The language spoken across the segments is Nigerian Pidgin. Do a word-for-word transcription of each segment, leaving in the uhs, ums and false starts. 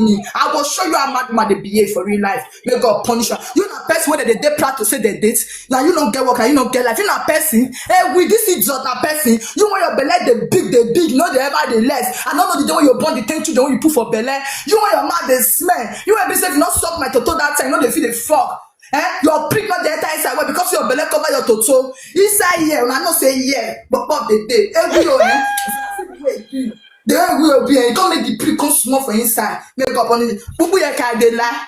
me. I will show you how mad woman dey behave for real life. May God punish you. You na person wey dey dey proud to say they date. Now you don't get work and you don't get life. You na person. Hey, with this idiot na person. You want your belle dey big, dey big, no dey ever dey less. I don't know the day when you born the ten children when you put for belle. You want your mouth dey smell. You want be say if you not suck my toto that time, no dey feel the fuck. Eh? Your prick not dey enter inside well because your belle cover your toto. Inside here, una know say here, but pop dey dey. Every o, eh? The way we be, eh, e come make the prick come small for inside. Make up on it. Pupu here can dey lie.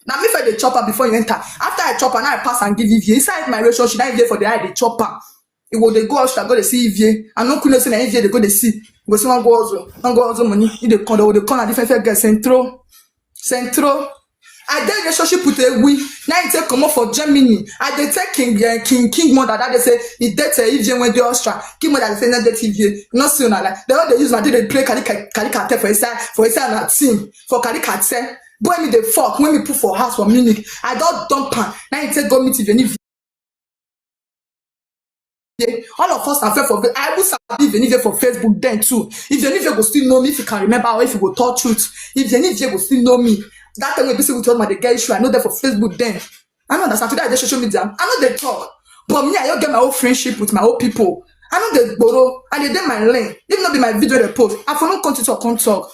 Now me for the chopper before you enter. After I chop am, now I pass and give Ivie. Inside my relationship, now Ivie for the eye, the chopper. It will dey go outside, go dey see Ivie. I no could say na Ivie dey go dey see. Go see one go also, one go also money. He dey come, they dey come at different girls. Centro, Centro. I dey relationship with a we. Now he take comot for Germany. I dey take King, uh, King, King mother that they say he date uh, Ivie when dey Austria. King mother dey say no date Ivie. No see una like. They all dey use na dey play Kali Kali Cartel for inside for inside na team for Kali Cartel. Boy me dey fuck when me put for house for Munich. I don dump am. Now he take go meet Ivie. All of us are fair for I will sabi if any for Facebook then too. If any go still know me, if you can remember or if you go talk truth. If any go still know me. That time we busy with all my the girl issue, I know that for Facebook then. I know that today I just social media. I know they talk. But me, I don't get my own friendship with my own people. I know they borrow and they dey my lane. If not be my video they post, I for no come to talk, come talk.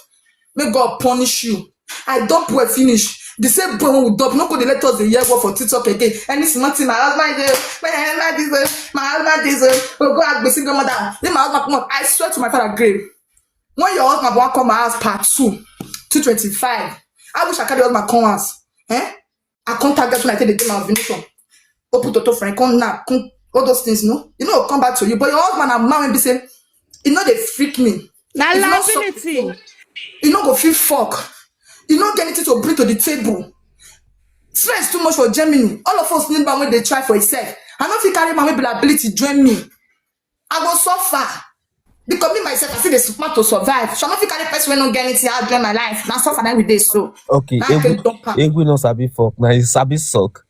May God punish you. I dump well finish. The same boy when we dump, no go dey let us dey hear word for TikTok again. Any small thing, my husband dey, my husband is, uh, my husband is, uh, we go ask the single mother. Then my husband come up. I swear to my father grave. When your husband wan come my house part two, two twenty-five, I wish I carry husband come house. Eh? I come target when I take the game of Vinicius. Open toto friend, come knock, come, all those things, no? You know, come back to you. But your husband and man will be say, you know they freak me. Na If you not suck liability. You no go feel fuck. You no get anything to bring to the table. Stress too much for Germany. All of us need man when they try for himself. I no fit carry man with liability join me. I go suffer. Because me myself, I see the smart to survive. So I no fit carry person wey no get anything out join my life. Na suffer na every day so. Okay, Na Egwu, can dump am. Egwu no sabi fuck. Na he sabi suck.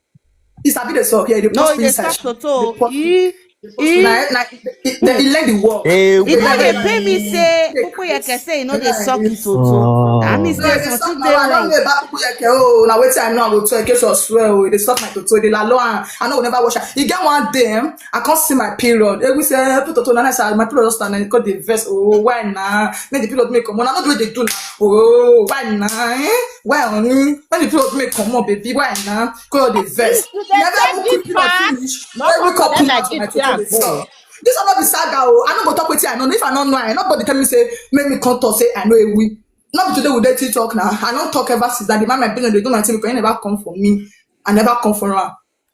He sabi the suck. Yeah, the No, post he dey inside. Suck toto. The post He, he, Na, na, he, he, he let the work. Egwu. He no dey pay me say, Pupu Yeke say he no dey suck him toto. Oh. That means No, say there's something suck dey now. I don't wrong. Know about Pupu Yeke. Oh, now wait, I know I go talk. In case I swear, oh, they suck my toto. They la lo am. I know we never wash am. You get one day, eh, I can't see my period. Eh, we say, eh, put toto, na, na, say, my period just stand and call the verse. Oh, why na? Make the period make come on. I know the way they do now. Oh, why na? Eh? Why on me? When the period make come on, baby, why na? Call the verse. You dey Never take even this quick period part, finish. No Then we come come collect put my out my gift, toto yeah, dey go. Suck. This one not be saga. Oh, I no go talk with you. I know if I don't know, I nobody tell me say make me come talk say I know a we. Not today we dey TikTok now. I don't talk ever since that the man my business they do my thing because he never come for me. I never come for her.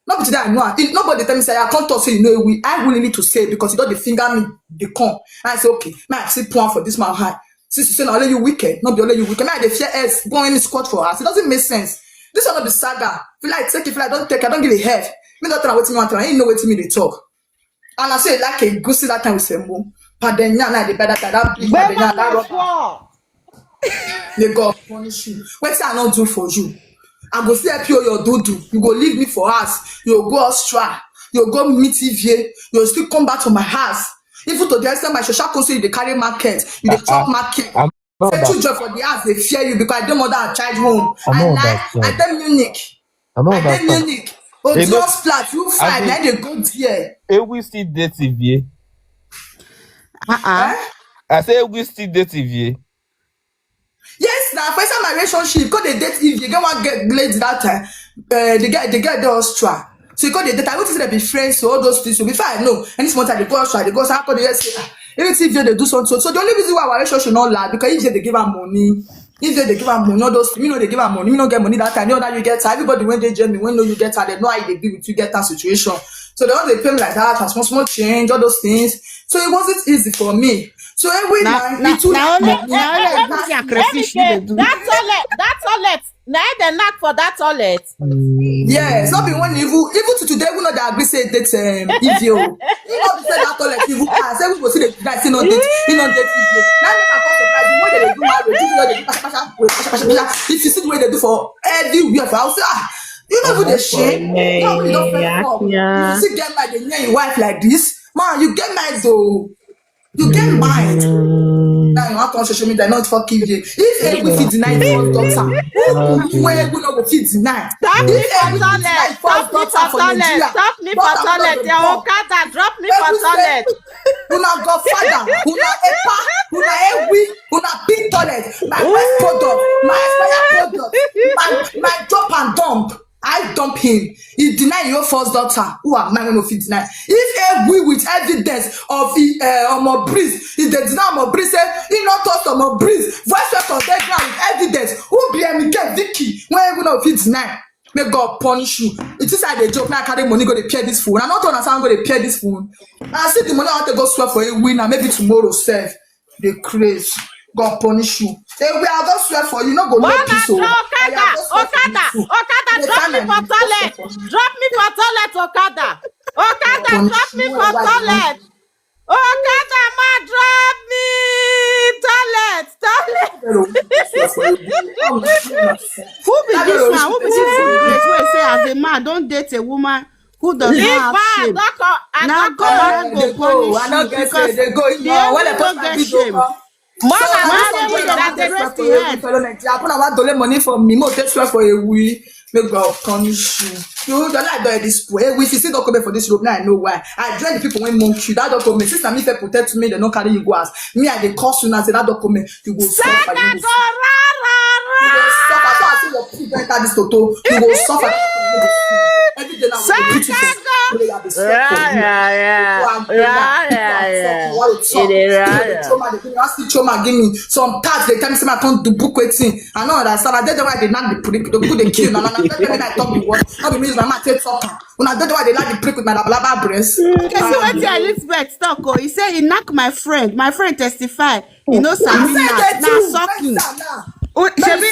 Not today I know. If nobody tell me say I can't talk say you know we. I really need to say because you don't dey finger me. They come. And I say okay. Man, I see plan for this man high. Since you say na only you wicked, not be only you wicked. Man, I dey fear S. Go any squat for us. It doesn't make sense. This one not be saga. Feel like take it. Feel like don't take. I don't give a head. Me don't try wetin me want to. I ain't know wetin me dey talk. And I say like a goosey that time with Sembo. But then now, now the better that that big. But then now that rubber. May God punish you. Wetin I not do for you? I go still help you your do do. You go leave me for house. You go Austria. You go meet Ivie. You still come back to my house. Even to the extent my social council, you dey carry market. You dey chop market. Say children for the house they fear you because I don't mother and child home. I lie. I dey Munich. I dey Munich. Odious flat. You find then they go there. Egwu still dey T V. Uh-uh. Eh? I say Egwu still dey T V. Yes, now for inside my relationship, because they date if you get one get blade that time, uh, the guy, the guy dey Austria. So you go dey date. I want to say they be friends, so all those things. So before I know, any small time they go Austria, they go. So I call the yes. Even if they do something, so, so the only reason why our relationship not last because if they give her money, if they give her money, all those things, you know they give her money, you don't get money that time. You know that you get her. Everybody when they join me, when know you get her, they know how they be with you, get her situation. So they all they pay me like that, and small small change, all those things. So it wasn't easy for me. So every night, na only crayfish you dey do. That toilet, that toilet. Na dem knock for that toilet. Yes, not be one evil. Even to today, we know that agree say that um, evil. You know say that toilet evil. I say we go see the guy say no date. He no date evil. Now make I come surprise you. When they do marriage, you know they do pasha pasha, pasha pasha pasha. If you see the way they do for everywhere for house, ah, you know who they shame. You know who they don't feel for. You see get like the name wife like this, man. You get mad though. You get mind. I want on social media, not fucking you. If Ewi fit deny his first daughter, who who Ewi no go fit deny? Stop me If for Ewi fit deny toilet. His Stop first me for daughter for toilet. Nigeria, Stop me for daughter no toilet. go Your come. Okada, drop me for Ewi say, toilet. Una godfather, una epa, una Ewi, una big toilet. My best product, my expired product, my my drop and dump. I dump him. He deny your first daughter. Who am I going to fit deny? If Ewi with evidence of uh, Omo Breeze, if they deny Omo Breeze, say he not touch Omo Breeze. Voice record dey ground with evidence. Who be M K Vicky? When you gonna fit deny? May God punish you. It is like a joke. Now I carry money go to pay this phone. I not understand go to pay this phone. I see the money I want to go swear for a winner. Maybe tomorrow, self. They craze. God punish you. Say we are go swear for you. No go One know peace. Oh. Draw I Okada, am go swear for you Okada, too. Okada, They drop find me my for name, go swear toilet. for you. Drop me for toilet, Okada. Okada, Punish drop me you. for Why you toilet. Okada, ma, drop me. Toilet, toilet. Who be this one? Who be this one? Wait, wait, say as a man, don't date a woman who does Leave not have her. Shame. Don't come. I Now don't God come. Now go punish you because they go. You know, when the person get shame. Mama, so, now they will not disrespect you. Fellow Nigeria, put our dollar money for me. Mo take swear for a we. May God punish you. You don't like that this way. If you see document for this room, now I know why. I join the people when mock you. That document, since I'm if protect me, they don't carry you go as me. I they cost you now say that document. You go suffer. You go suffer. So I see your people enter this toto. You go suffer. Every day now, we dey put you for prayer, dey sweat for you. Yeah, yeah, yeah. People are praying. Yeah, yeah, yeah. People are suffering. What a talk. People dey trauma, dey give me, ask the trauma, give me. Some tax, they tell me say I can't do book waiting. I don't understand. I don't know why they not the people, they put the kill. And I don't know why I talk the word. Not be me, my mouth take talk. When I don't know why they like the prick with my labalaba breast. Okay, see what Elizabeth talk. Oh, he say he knock my friend. My friend testify. You know, Sabi na na sucking. Oh, shebi,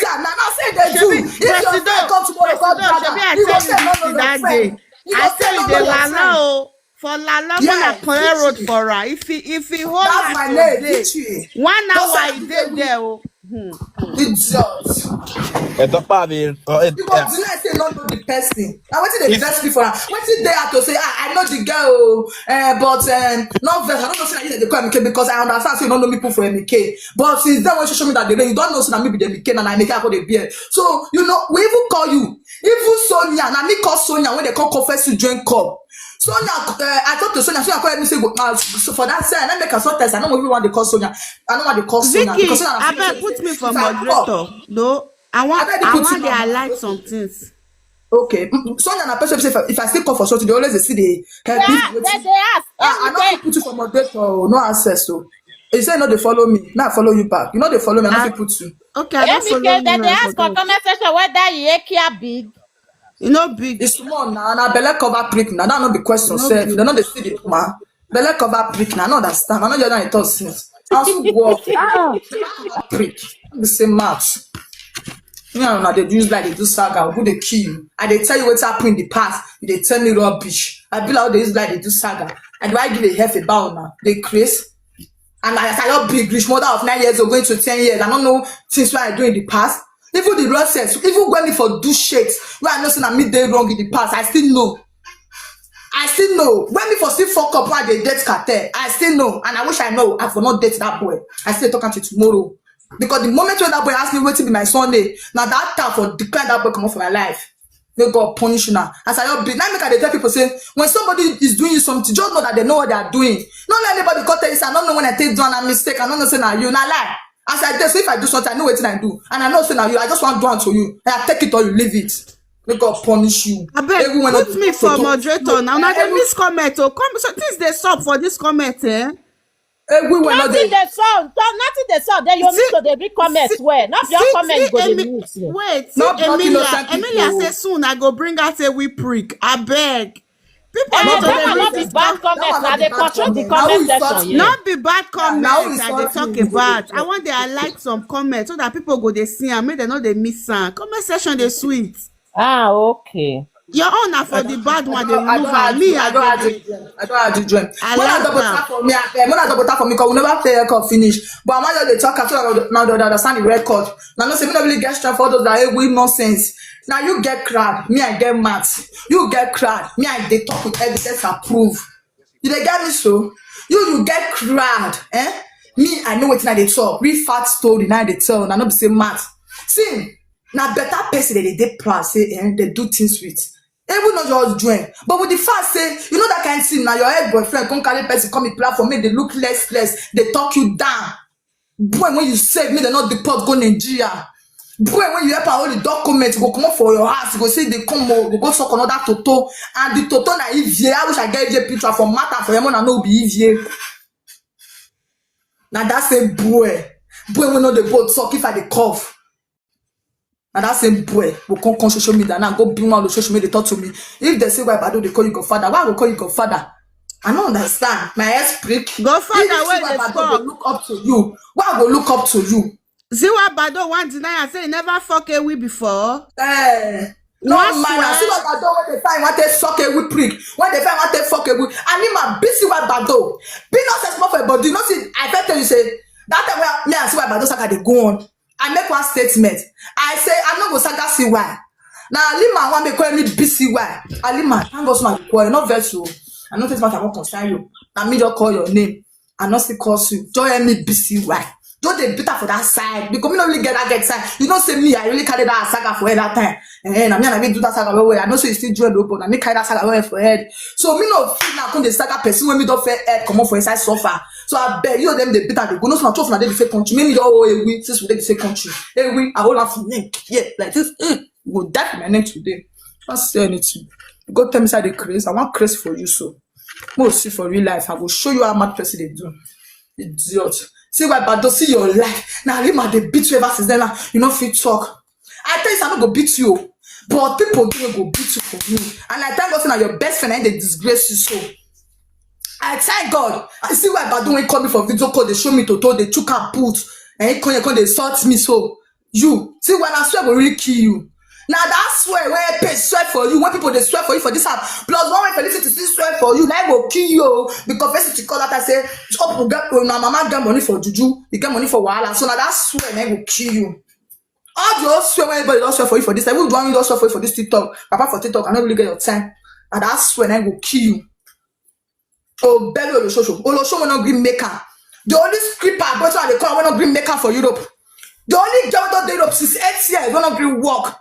shebi, Presido, Presido, shebi I tell you this thing that day. I say you dey lala o. For lala, when I clear road for her, if he if he hold her today, one hour I dey there o. Hmm. Idiot. Ẹ tọ́ pa mi. You go deny say you no know the person. Na wetin dey vex me for am. Wetin dey her to say, ah, I know the girl o, eh, but um, no vex. I don't know say na you dey call M K because I understand say you no know people for M K. But since then when social media dey reign, you don know say na me be the M K and na M K I go dey bear. So you know we even call you, even Sonia. Na me call Sonia when they come confess you join call. Sonia, uh, I talk to Sonia. Sonia call me say go. Uh, so for that side, I no make a sort test. I no even want to call Sonia. I no want to call Sonia Vicky, because Sonia na abeg put me for moderator. No, I want, I want to highlight some things. Okay. Mm, mm. Sonia na person say if I, if I still call for something, they always dey see the help me. Yeah, they, they ask. Ah, I no fit put you for moderator. Oh, no access. So he say no, they follow me. Now I follow you back. You know they follow me. I no fit put you. Okay, I don't follow you. They ask for comment section whether you hear big. E no big. It's small now. Na belle cover prick now. That no be question sef. They no dey see the man. Belle cover prick now. I no understand. I no just know it since. I also go up. Prick. The same mouth. You know, now they use like they do saga. Who they kill you? I they tell you what happened in the past. You they tell me rubbish. I be like they use like they do saga. And why give a half a bow now? They craze. And I, I not big rich mother of nine years old going to ten years. I don't know things what I do in the past. Even the process, even when me for do shit, where I know say na me dey wrong in the past, I still know. I still know. When me for still fuck up, why they date cartel, I still know. And I wish I know. I for not date that boy. I still talk until tomorrow. Because the moment when that boy asked me wetin be my surname, now that time for decline that boy come off for my life. May God punish you now. As I all be, now make I dey tell people say when somebody is doing you something, just know that they know what they are doing. Not let anybody come tell you say I don't know when I take down a mistake. I don't know say na you, na lie. As I dey, so if I do something, I know wetin I do, and I know say na you. I just want do unto you. I take it or you leave it. May God punish you. Abeg, put me for moderator now. Now they miss comment. Oh, come, so things they stop for this comment, eh? Everywhere nothing dey solve. Nothing dey solve. Then you need to dey read comments well. Not your comment go dey miss. Wait, see, Emilia. Emilia say soon I go bring out a we prick. Abeg. People need to dey read bad comments. Now they control the comment section. Not be bad comments I dey talk about. I want dey highlight some comments so that people go dey see am, make dem no dey miss am. Comment section dey sweet. Ah, okay. Your own na for the bad one, they remove am. Me, I don't add it join. I don't add it join. Mona double tap for me, abeg. Mona double tap for me, 'cause we never play record finish. But I want you to talk after now that understand the record. Now, no say me no really get strength for those that hey, we nonsense. Now you get crowd, me I get mad. You get crowd, me I dey talk with evidence and proof. You dey get me so? You you get crowd, eh? Me, I know wetin I dey talk. Real fact story na I dey tell. Na no be say math. See, na better person dem dey dey proud say, eh, dem do things with. Even not just join, but with the fact say, you know that kind thing, na your head boyfriend come carry person come e platform, make dem look less less, dey talk you down. Boy, when you save, make dem not deport go Nigeria. Boy, when you help am hold the document, go comot for your house, go say dey come o, go go suck another toto. And the toto na Ivie. I wish I get Ivie picture for matter for your mona no be Ivie. Na that same boy, boy wey no dey go talk if I dey cough. Na that same boy go come come social media now, go bring one social media dey talk to me. If dem say why Bado dey call you godfather, why I go call you godfather? I no understand. My ex prick. Godfather, if you wey see why dey Bado fuck. Go look up to you, why I go look up to you? See why Bado wan deny am say he never fuck Ewi before. Eh, no What's man, I see why? Why Bado when dey find wan take suck Ewi prick. When dey find wan take fuck Ewi. I mean my B C Y Bado. Be not small for your body. You know see, I fit tell you say that time when me and C Y Bado saga dey go on, I make one statement. I say I no go saga C Y. Na Alima wan make call me B C Y. Alima, thank God say una dey quarrel, no vex o. I no take matter wan concern you. Na me just call your name. I no still call you. Just hear me B C Y. Just dey beat am for that side. Because me no really get that get side. You know say me, I really carry that saga for head that time. Eh, na me and I do that saga well well. I know say you still join the open. Na me carry that saga well well for head. So me no fit now come dey saga person wey me don fair head comot for inside suffer. So I beg you, dem dey beat am dey go. No, so na two of una dey the same country. Make me just hold Ewi since we dey the same country. Ewi, I hold am for neck. Yeah, like this. Mm, you go die for my neck today. Don't say anything. You go tell me say I dey craze. I wan craze for you so. Mo see for real life. I go show you how mad person dey do. Idiot. See why Bado, see your life. Now Rima dey beat you ever since then. Now you no fit talk. I tell you, say I no go beat you. But people dey go beat you for me. And I thank God say na your best friend na dey disgrace you so. I thank God. I see why Bado when call me for video call, dey show me toto, dey chook am put. And he come here, come dey insult me so. You see when I swear go really kill you. Now that swear wey pay swear for you, when people dey swear for you for this app, plus one way Felicity still swear for you, na go kill you o. Because Felicity call out and say, "Hope you get, una mama get money for juju, you get money for wahala." So now that swear na go kill you. All the old swear wey everybody don swear for you for this, even the one wey don swear for you for this TikTok, apart from TikTok, I no really get your time. And that swear na go kill you. Oh, baby, Olosho, Olosho will not green maker. The only scripper, but they call will not green maker for Europe. The only girl wey don dey Europe since eight years will not green work.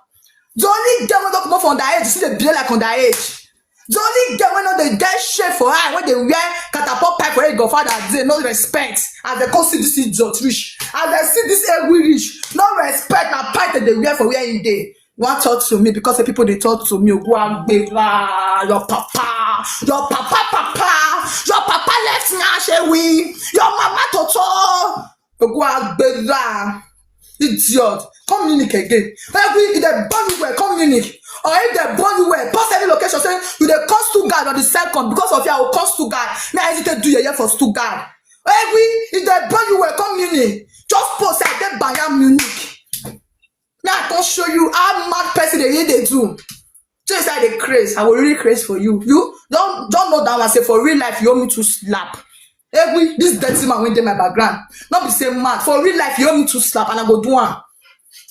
The only girl wey don come up from underage, you see the behave like underage. The only girl wey no dey get shape for eye, wey dey wear catapult pipe for her godfather, dey no respect. As they come see this idiot rich, as they see this Ewi rich, no respect na pipe dem dey wear for where he dey. You wan talk to me because say people dey talk to me. Ogun agbera, your papa, your papa, papa, your papa left me, Asewi, your mama toto. Ogun agbera, idiot. Come Munich again. Every if they born you well, come Munich. Or if they born you well, post any location, say you dey come Stuttgart on the second because of you, I will come Stuttgart. Now I hesitate do yeye for Stuttgart. Every if they born you well, come Munich. Just post say I dey Bayern Munich. Now I come show you how mad person dey really dey do. Just like the craze, I will really craze for you. You don't don't know that one. Say for real life, you owe me two slap. Every this dirty man wey dey my background, not be say mad. For real life, you owe me two slap, and I go do am.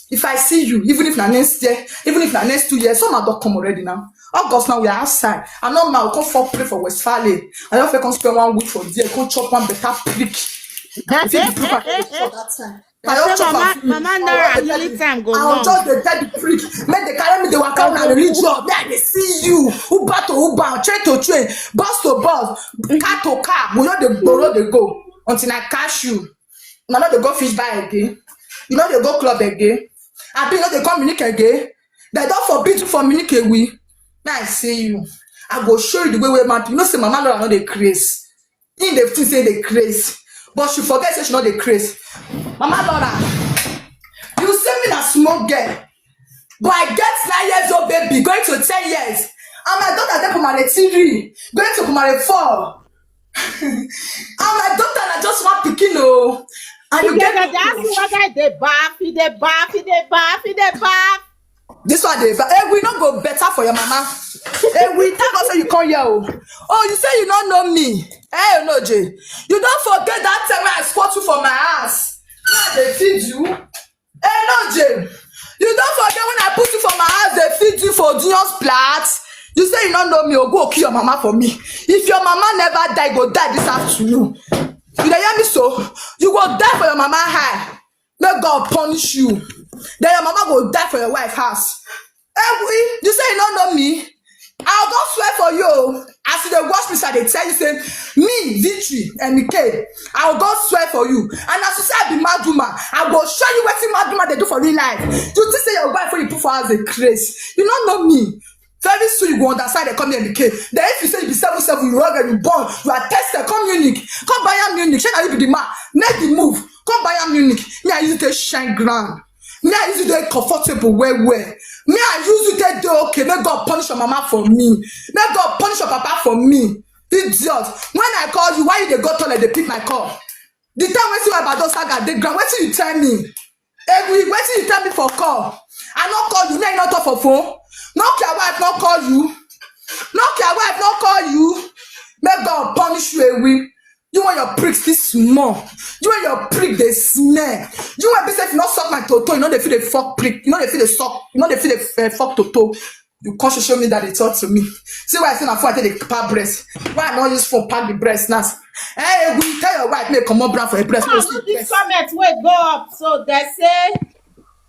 If I see you, even if na next year, even if na next two years, some are don come already now. August now we are outside. I know ma go come for play for Westfalen. I don fit come spend one week for there, come chop one better prick. If you be proper, I go chop that time. I Say don chop mama, am finish. Mama I Nora, wan dey healing tell time go I long. Just dey tell the prick. Make they carry me, they waka on a religion. Me, I dey see you. Uber to Uber, train to train, bus to bus, car to car. We no dey borrow, dey go until I catch you. Una no dey go fish bar again. You no dey go club again. Abi you no dey come Munich again. They don forbid you for Munich, Ewi. Now I see you. I go show you the way wey man. You know say Mama Laura no dey craze. He dey think say dey craze, but she forget say she no dey craze. Mama Laura, you say me na small girl, but I get nine years old baby going to ten years, and my daughter dey primary three, going to primary four. And my daughter na just one pikin o. And you You get get the ask me whether I dey baff, he dey baff, he dey baff, he dey baff. This one dey baff. Hey, we no go better for your mama. Hey, we thank God say you come here o. Oh, you say you no know me. Hey, no, Jay. You don forget that time when I squat you for my house. Now they feed you. Hey, no, Jay. You don forget when I put you for my house, they feed you for Junior's plat. You say you no know me, oh, go kill your mama for me. If your mama never die, go die this afternoon. You dey hear me so? You go die for your mama high. Make God punish you. Then your mama go die for your wife house. Ewi, you say you no know me? I'll go swear for you. As you dey watch me, so I dey tell you say, me, Victory, M K, I'll go swear for you. And as you say I be mad woman, I go show you wetin mad woman dey do for real life. You think say your wife wey you put for house dey craze? You no know me. Very soon you go understand they come here, M K. Then if you say you be seven seven, you rugged, you born, you are tested, come Munich, come Bayern Munich. Shey na you be the man? Make the move, come Bayern Munich. Me I use you take shine ground. Me I use you take comfortable well well. Me I use you take dey okay. Make God punish your mama for me. Make God punish your papa for me. Idiot. When I call you, why you dey go toilet dey pick my call? The time wey see my Bado Saga dey ground, wetin you tell me? Ewi, wetin you tell me for call? I no call you, me I no talk for phone. Nokia wife no call you. Nokia wife no call you. Make God punish you, Ewi. You and your prick still small. You and your prick dey smell. You and be say if you no suck my toto, you no dey feel the fuck prick. You no dey feel the suck. You no dey feel the uh, fuck toto. You come social media dey talk to me. See why I say na phone I take dey pack breast. Why I no use phone pack the breast now? Hey, we tell your wife make comot bra for a breast. No, no, this comment wey go up, so they say,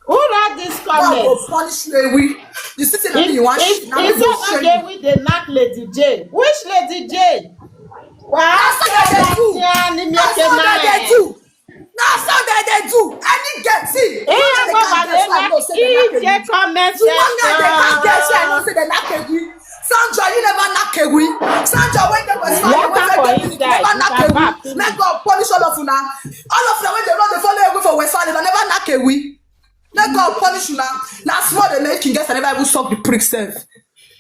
who write this comment? God go punish you, Ewi. You see say na me you wan shit. Na me go shame you. Is that okay with the knock Lady J? Which Lady J? Wow, that's what they do. That's what they do. Na so dem dey do. Any girl, see, you wan dey catch girl, so I know say dem knack Ewi. You wan dey catch girl, so I know say dem knack Ewi. Sandra, you never knack Ewi. Sandra, when dem was fine, when dem get pikin, never knack Ewi. Make God punish all of una. All of una wey dey run dey follow Ewi for West Island, never knack Ewi. Make God punish una. Na small dey make girls, I never even suck the prick sef.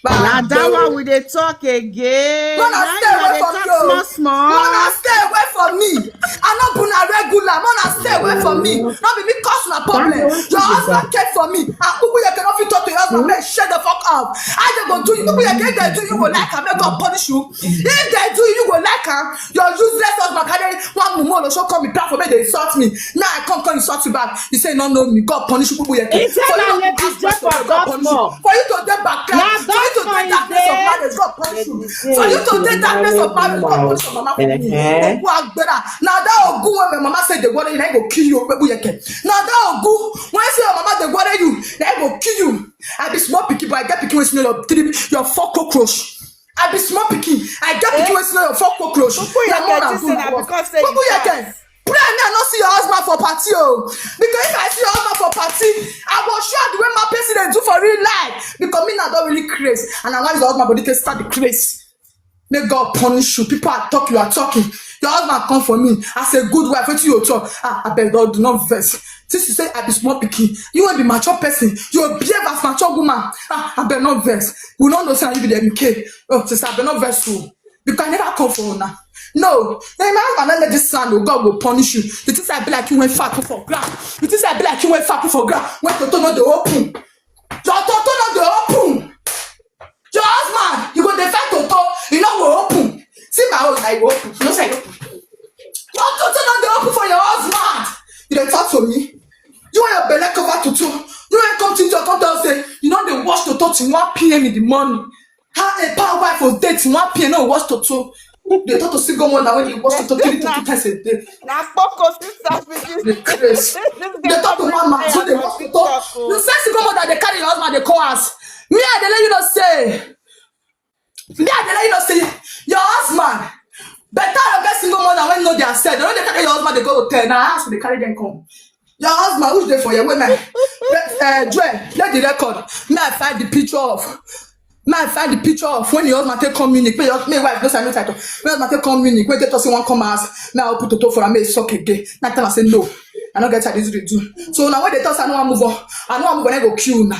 Na that one we dey talk again. Mona, stay away from me o. Small small. Mona, stay away from me. I no be una regular. Mona, stay away from me. No be me cause una problem. Your husband care for me. And Kpukpuyeke no fit talk to your husband. Make shut the fuck up. I dey go do you. Kpukpuyeke, if dem do you, you go like am. Make God punish you. If dem do you, you go like am. Your useless husband carry one mumu olosho come be proud for me dey insult me. Now I come come insult you back. You say you no know me. God punish you, Kpukpuyeke. He say na Lady J for Dortmund. For you to dey back, for you to dey darkness of marriage, God punish you. For you to dey darkness of marriage, God punish your mama for me. Ogun agbera. Na that Ogun wey my mama say dey worry you, na go kill you, Kpukpuyeke. Na that Ogun wey say your mama dey worry you, na go kill you. I be small pikin, but I get pikin wey smell your three, your four cockroach. I be small pikin. I get pikin wey smell your four cockroach. Kpukpuyeke, pray me I no see your husband for party o. Because if I see your husband for party, I go show the way my person dey do for real life. Because me now don really craze, and na why your husband body take start the craze. May God punish you. People are talking, you are talking. Your husband come for me as a good wife. Wetin you talk? Ah, abeg, Lord, do not vex. Since you say I be small pikin, you wan be mature person. You behave as mature woman. Ah, abeg, no vex. We no know say you be the M K. Oh, sister, abeg, no vex o. Because I never come for una. No, na my husband no let this sound o. God go punish you. You think say I be like you when fat put for ground? You think say I be like you when fat put for ground? When toto no dey open. Your toto no dey open. Your husband, you go dey fight toto, you no go open. See my own, I go open. You know say I open. Your toto no dey open for your husband. You dey talk to me. You want your belle cover toto. You want come to your come tell say you no dey wash toto till one P M in the morning. How a power wife for date one P M no wash toto? They talk to single mother when you wash toto three to two times a day. Na kpoko sister be this. The craze. They talk to mama so they wash toto. You say single mother they carry your husband they call us. Me I dey let you know say. Me I dey let you know say your husband better you get single mother when know their self. They no dey carry your husband they go hotel. Na house they carry them come. Your husband who's there for your women? Uh, Joy, let the record. Me I find the picture of. Me I find the picture of when your husband take come Munich. Me your me wife no say no title. When husband take come Munich, when they talk say one come house, me I open toto for am, me suck again. Na tell am say no. I no get how this to do. So now when they talk say I no wan move on, I no wan move on, I go kill una.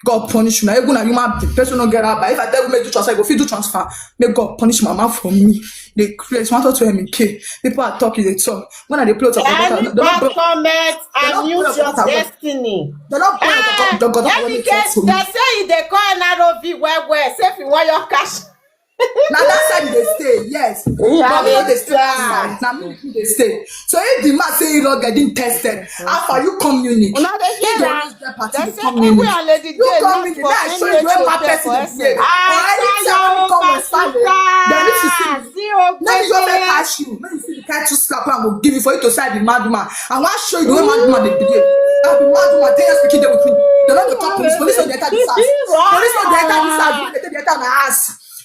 God punish una. Even a human being, person no get rabbi. If I tell you make do transfer, I go fit do transfer. Make God punish mama for me. They craze. One talk to M K. People are talking, they talk. When I dey play with Any bad comment and use your destiny. They don't play with the God. Let me guess, they say you dey call N R O V well well. Say if you want your cash. Na that side they stay, yes. But we no dey stay that side. Na me dey stay. So if the man say he no get him tested, how far you come Munich? Una dey hear am. They say we and Lady J not for any hotel for S N. Or anytime you come West Island, then if you see me, let me just pass you. Let me see Try to slap am, go give you for you to say I be mad woman. I wan show you the way mad woman dey behave. I be mad woman, ten years pikin dey with me. They no dey call police. Police no dey enter this house. Police no dey enter this house. They dey enter my house.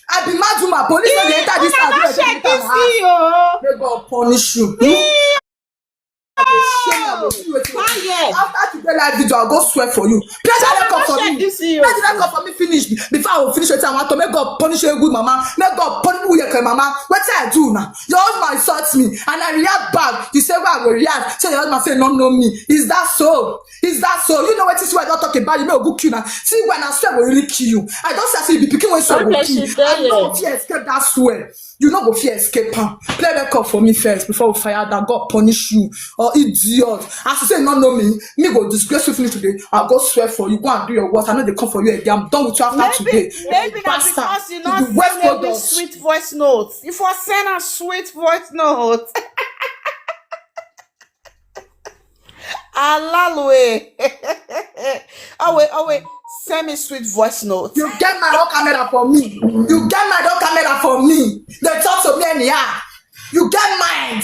I be mad woman. Police no dey enter this house. They dey enter my house. May God punish you. After today live video, I go swear for you. Play that record for me. Play the record for me finish. Before I will finish with, I want to make God punish you, good mama. Make God punish you, your mama. What I do now? Your husband insults me and I react bad. You say, "Why I will react?" So your husband say, "No, no, me." Is that so? Is that so? You know what is why I don't talk about you. No, go kill now. See, when I swear, will really kill you. I don't say, "See, you be picking when swear will kill." I no go fit escape that swear. You no go fit escape am. Play record for me first before we fire down. God punish you. Or idiot. As you say, "No, no, me." Me go disgrace you finish today. I go swear for you. Go and do your work. I know they come for you again. I'm done with you after today. Maybe na because you not send a sweet voice note. If I send a sweet voice note. Alalue. Oh wait, oh wait. Send me sweet voice note. You get my own camera for me. You get my own camera for me. They talk to me anyhow. You get mind.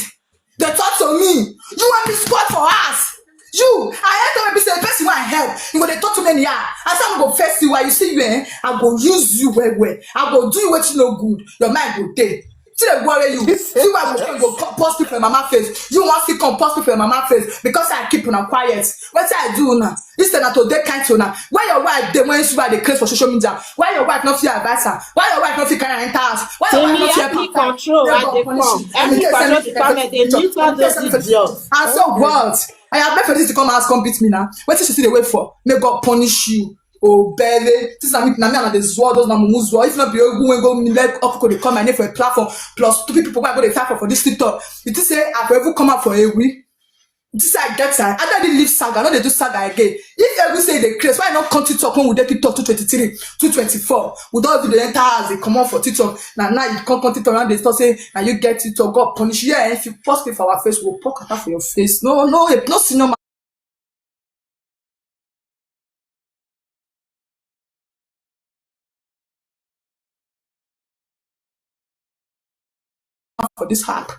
They talk to me. You want me squad for us. You, I hate when people say, "Person why I help." You go, they talk to me anyhow. I say, "I'm go first see why you see you, eh? I go use you well, well. I go do you what you no good. Your mind go day." See the worry you. See why we go post people in mama face. You want to come post people in mama face because I keep on quiet. What I do now? This is not today kind to now. Why your wife dey when she buy the craze for social media? Why your wife not feel advice her? Why your wife not feel carry enter house? Why your wife not feel help her? Control. I dey come. Every control department dey mute all those idiots. And so what? I have left for this to come house, come beat me now. What is she still dey wait for? May God punish you. Oh, baby, this na me, na me and the Zwo, those na mumu Zwo. If not be Ogun when go me like up go dey call my name for a platform. Plus two people wey I go dey fight for for this TikTok. You think say I for even come out for a week? This I get time. I don't dey leave saga. I no dey do saga again. If every say they craze, why not come TikTok when we dey TikTok two twenty-three, two twenty-four? We don't even dey enter as they come out for TikTok. Now, now you come come TikTok and they start say, "Now you get TikTok, God punish you." Yeah, if you post it for our face, we'll poke at for your face. No, no, no, senior man. For this app.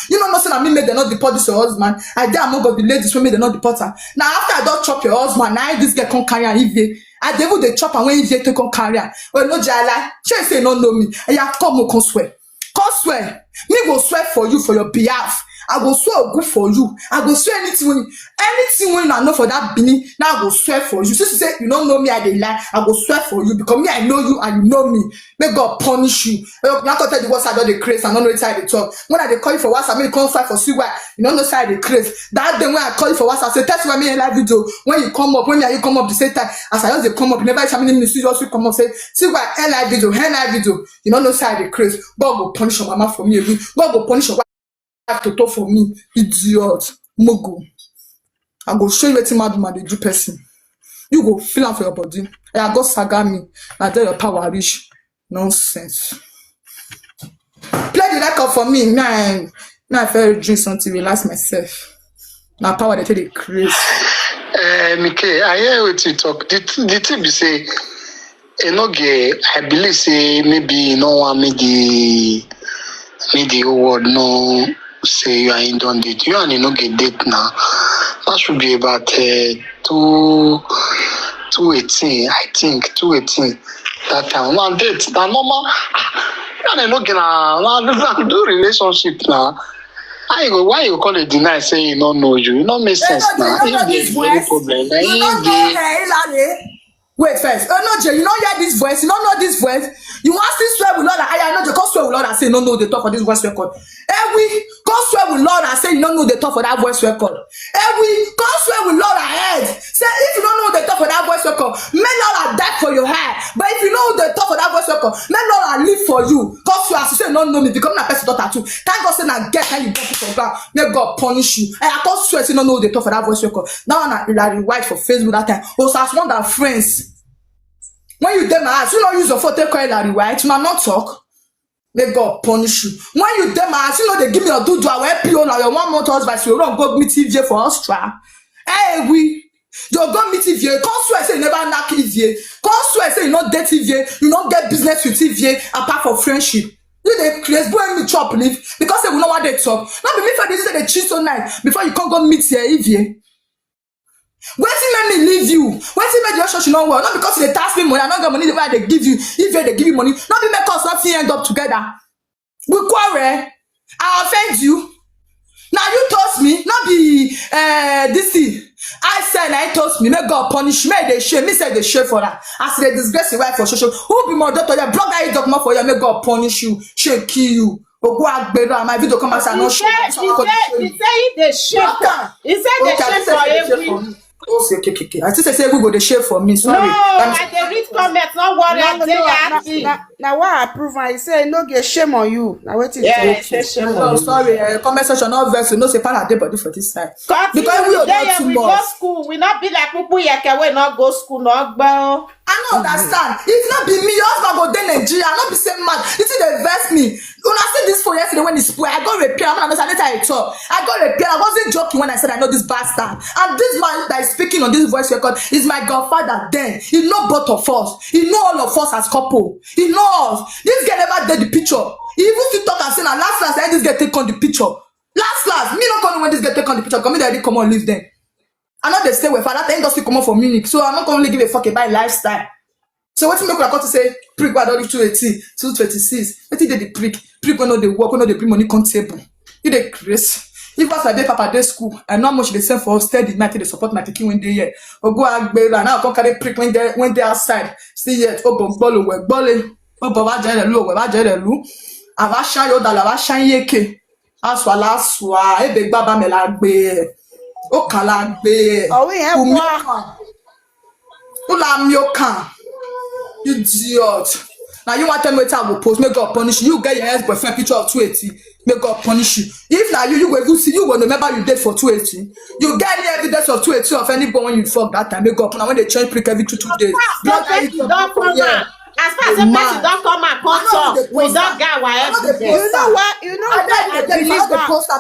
You know, no say na me make dem not deport this your husband. I dey among of the ladies wey make dem not deport her. Now after I don't chop your husband, now this girl come carry her Ivy. I dey even dey chop am when Ivy take come carry her. Oh no, Jala, she say no know me. And you come, come swear. Come swear. Me go swear for you for your behalf. I go swear good for you. I go swear anything when anything when I know for that Bini. Now I go swear for you. Since you say you don't know me, I dey lie. I go swear for you because me I know you and you know me. May God punish you. Eh, now to tell the words I don't dey craze. I don't know what I dey talk. When I dey call you for WhatsApp, me come fight for see why. You don't know side dey craze. That day when I call you for WhatsApp, say, "Test why me in live video." When you come up, when me and you come up the same time, as I just dey come up, you never tell me you see just come up say, "See why in live video, in live video." You don't know side dey craze. God go punish your mama for me. God go punish your wife to talk for me. Idiot. Mugu. I go show you wetin mad woman dey do person. You go feel am for your body. I go saga me. I tell your power reach. Nonsense. Play the record for me. Me, I, me, I feel drink something, relax myself. My power, they take the craze. Uh, Mike, I hear what you talk. The, th- the thing be say, Enoge, I believe say maybe you know one me the me the whole world know say you are in done date. You and Enoge date now. That should be about uh, two two eighteen, I think two eighteen. That time one date. That normal. Ah, you and Enoge na na do relationship now. How you go? Why you call it deny? Say you don't know you. You don't make sense now. If there's any problem, then you dey Wait first. Oh no, Jay, you don't hear this voice. You don't know this voice. You want to swear with Lord? I know you can't swear with Lord and say you don't know the talk for this voice record. Eh, we can't swear with Lord and say you don't know the talk for that voice record. Eh, we can't swear with Lord ahead. Say if you don't know the talk for that voice record, may Lord die for your head. But if you know the talk for that voice record, may Lord live for you. Cause you as you say you don't know me, become a person daughter too. Thank God say na get how you get it for ground. May God punish you. I can't swear say you don't know the talk for that voice record. Now na Larry White for Facebook that time. Osas wonder friends. When you dey my house, you no use your phone take call Larry White, una no talk. May God punish you. When you dey my house, you know they give me your do do our P O now your one month husband, you run go meet T V for Austria. Hey, we You go meet Ivie, come swear say you never knack Ivie, come swear say you no date Ivie, you no get business with Ivie apart from friendship. You dey craze, boy, me chop leaf because say we no wan dey talk. No be me for this say dey cheat so nice before you come go meet your Ivie. Wetin make me leave you? Wetin make the relationship no work? Not because you dey tax me money, I no get money wey I dey give you. Ivie dey give you money, no be make us not fit end up together. We quarrel, I offend you. Now you toast me, not be uh, this thing. I said, I toast me, may God punish you, may they shame, me say they shame for that. As they disgrace the wife for social. Who be more doctor? Yeah, block that idiot more for you, may God punish you, shame kill you. Ogo Agbero, my video come as I no He say he say he say if they shame for he say they shame for every. Okay, okay, okay. I still say we go dey shame for me. Sorry. No, I dey read comments. No worry, I dey happy. Now why I prove am? He say no get shame on you. Now wetin? Yeah, say shame on you. Sorry, uh, comment section not vex. You know say para dey body for this side. Because we are not too much. We go school. We not be like people yeke we not go school, not gbel. I no understand. If not be me, your husband go dey Nigeria. I no be same man. You see dey vex me. Una see this phone yesterday when e spoil. I go repair. When I understand later I talk. I go repair. I wasn't joking when I said I know this bastard. And this man that is speaking on this voice record is my godfather. Then he know both of us. He know all of us as couple. He know us. This girl never did the picture. He even still talk and say na last last and this girl take on the picture. Last last, me not calling when this girl take on the picture. Come in there, come on, leave them. I know they stay with her. That industry come up for Munich, so I'm not gonna give a fuck about lifestyle. So what make I come to say prick wey I don reach two eighteen, two twenty-six? Wetin dey the prick? Prick wey no dey work, wey no dey bring money come table. You dey craze. If as I dey papa dey school, I know how much they send for steady, make I dey support my pikin when they here. Ogo Agbera, now I come carry prick when they when they outside. See yet, oh, but gbolo we gbole. Oh, but wa jere lu, we wa jere lu. Ava shan yo dala, wa shan yeke. Aswa la swa, ebe gbaba me la gbe. O kala gbe. Oh, we have one. Ula mioka. Idiot. Now you want to tell me what I will post? May God punish you. You get your ex-boyfriend picture of two eighty. May God punish you. If now you, you will see, you will remember you date for two eighty. You get any evidence of two eighty of anybody when you fuck that time. May God punish when they change prick every two two days. Blood that you don't come out. As far as the person don't come and come talk, we don't get our evidence. You know what? You know what? I believe that.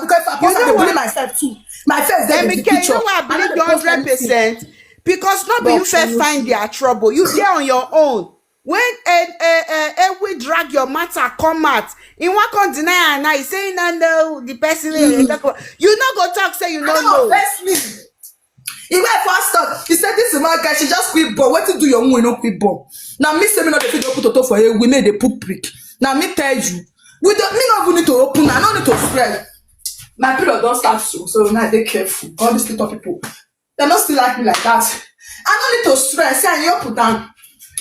Because if I post, I believe myself too. My face dey the picture. You know what I believe the hundred percent. Because not be you first find their trouble. You there on your own. When a a a we drag your matter come out, he wan come deny and now he say na no the person wey you dey talk about. You no go talk say you no know. Vex me. He went first talk. He said this is my guy. She just quit ball. What to do your own? No quit ball. Now me say me not the fit put toto for you. We made a poop prick. Now me tell you, we don't me not even need to open. I don't need to spread. My period don't start soon, so now they careful. All these little people, they not still like me like that. I don't need to stress. Say you put down,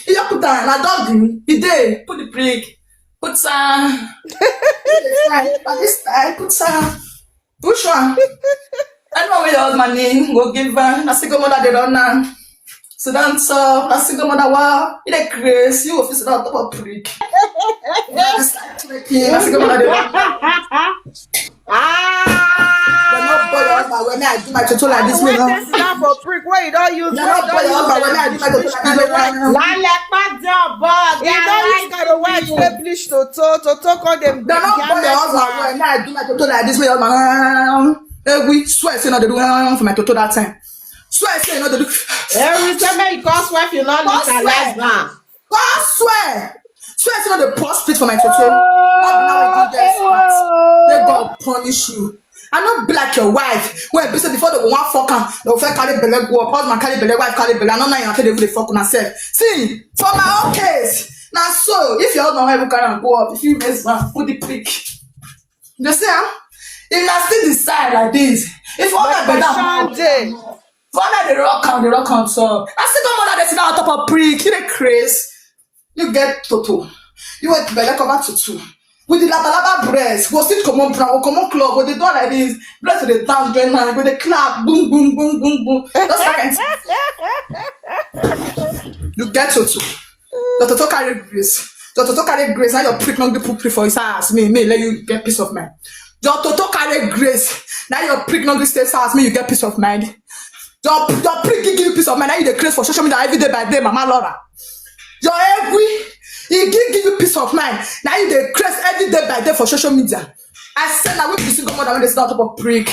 you put down. I don't do. He dey put the prick, put some. This time, put some. Which one? I know where your husband name go give her. I see go mother they don't know. So that's uh, I see go mother wow. You dey craze. You office not top of prick. I see go mother they don't know. Ah. They not boy your husband when I do my toto like this. Me no. This is not for prick. Why you don't use? They not boy your husband when I do my toto like this. Lálẹ́ pàdé ọ̀bọ. You don't use kind of white stay bleach to to to to call them. They not boy your husband when I do my toto like this. Me your husband. Hey, we swear say no they do for my toto that time. Swear say no they do. Every time you cause wife, you not look at last man. God swear. Swear say no dey pour spit for my toto. Not be now we go get smart. May God punish you. I no be like your wife. When be say before they go wan fuck am, they go first carry belle go up. Husband carry belle, wife carry belle. I no know you dey even dey fuck una sef. See, for my own case, na so if your husband wan even carry am go up, if you raise am, put the prick. You see am? If na still the side like this, if all that belle am, if all that dey rock am, dey rock am so. I still go mother dey sit down on top of prick. You dey craze. You get toto. You wear belle cover tutu. With the labalaba breast, go sit common brown, go common club, go dey do like this. Breast dey dance join hand, go dey clap, boom, boom, boom, boom, boom. Just like you get toto. Your toto carry grace. Your toto carry grace. Now your prick not the poop for his ass. Me, me, let you get peace of mind. Your toto carry grace. Now your prick not the stay ass. Me, you get peace of mind. Your your prick give you peace of mind. Now you dey craze for social media every day by day, Mama Laura. Your every he give give you peace of mind. Now you dey craze every day by day for social media. I said now we be single mother when they start up a prick.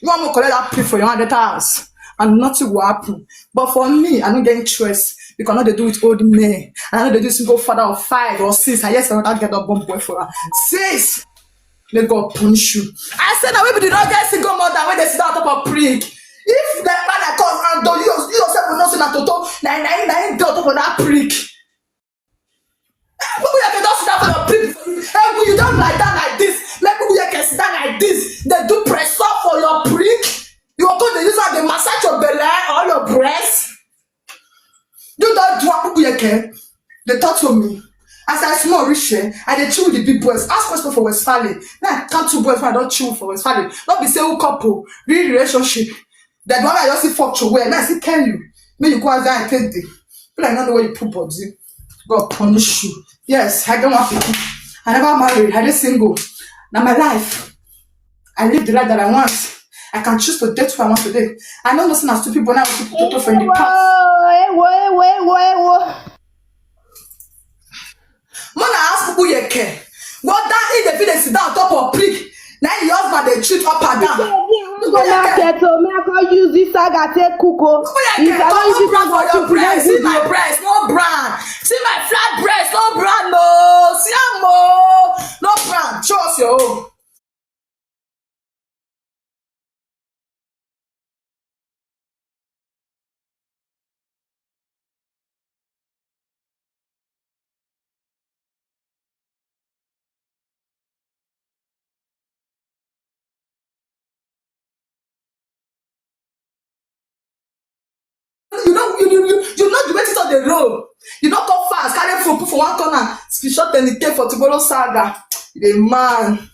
You want to collect that prick for your hundred hours. and nothing will happen. But for me, I don't get interest because I know they do it old men. And I know they do single father of five or six. And yes, another get up bomb boy for her. Six. May God punish you. I said that we be the rugged single mother when they sit on top of prick. If the man that comes and do you, you yourself will not say that Toto, na na na dey on top of that prick. People you can just sit down for your prick. Hey, you don't like that like this. Make people you can sit down like this. They do press up for your prick. You go come dey use am dey massage your belly or your breast. You don't do what people you can. They talk to me. As I small rich, eh, I dey chill with the big boys. Ask question for West Valley. Now I count two boys when I don't chill for West Valley. Not be say who couple, real relationship. That one I just see fuck to where. Now I see can you. Me you go as I take the. People I don't know where you put body. God punish you. Yes, I don't want people. I never married. I just single. Now my life. I live the life that I want. I can choose to date who I want to date. I know nothing as two people now keep Toto for in the past. Ewo, ewo, ewo, ewo. Mona ask Uyeke, what that if the fit dey sit down on top of prick? Now the husband dey cheat up and down. Go market o, me I go use this saga take cook o. If I don't use this saga cook, breast, see my breast, no brand. See my flat breast, no brand, no. See am o, no brand. Show us your own. You know, you, you, you, you know the way things dey roll. You don't come fast, carry phone, put for one corner, screenshot and take for tomorrow saga. The man.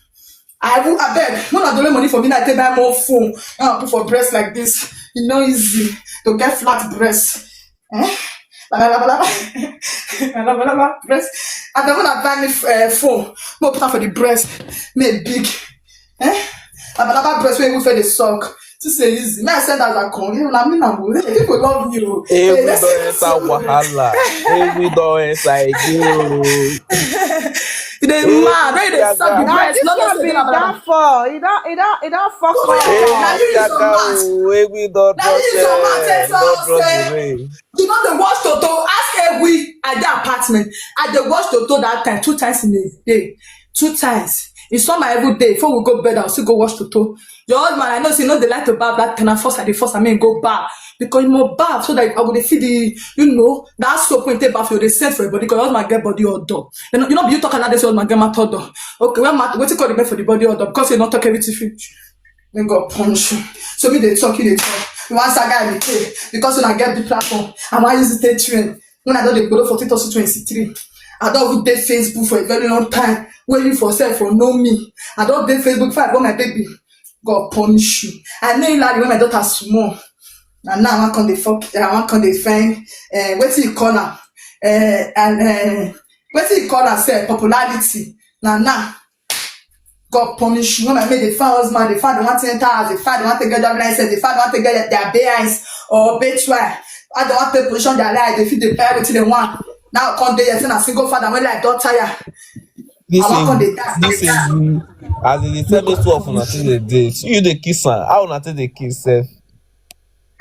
I will, I beg. No, not the money for me. I take buy more phone. I put for breast like this. You know, easy to get flat breast. Eh? Laba, laba, laba. Laba, laba, breast. I don't want to buy me uh, phone. No put am for the breast. Me big. Eh? Laba, laba, breast wey we for the sock. To say easy. Now I send as I come. You know, I mean, I'm people love you. Hey, we don't enter wahala. Hey, we don't enter again. You dey mad. When you dey suck the breast, no, no, say that for. You don't, you don't, you don't fuck up. Hey, we don't trust. You know the watch Toto. Ask Egwi at the apartment. I dey watch Toto that time two times in a day. Two times. It's not my every day. Before we go bed, I'll still go watch Toto. Your husband, I know, say no, they like to bath that time. First, I dey first, I mean, go bath because you must bath so that I go dey feel the, you know, that soap when take bath, you dey send for your body because your husband get body odor. You know, you know, you talk another day, say husband get mouth odor. Okay, well, what you call the for the body odor because you not talk everything finish. Then God punish you. So me they talk, you they talk. You want saga me pay because when I get the platform, I want use it to train. When I don't dey go for two thousand twenty-three, I don't even dey Facebook for a very long time. When you for self for know me, I don't dey Facebook before I got my baby. God punish you. I know you like when my daughter small. And now I come dey fuck. I want come dey find. Uh, wetin you call am? Uh, and uh, wetin you call am? Say popularity. Now now. God punish you. When I made the fan husband, the fan the one to enter house, the fan the one to get job license, the fan the one to get their behinds or betray. I don't want to position their life. They feel the pay wetin they want. Now come dey here, say na single father when life don tire. This I want come dey die. This is you. As in, they tell me two of una till the day. So you dey kiss am. How una take dey kiss sef?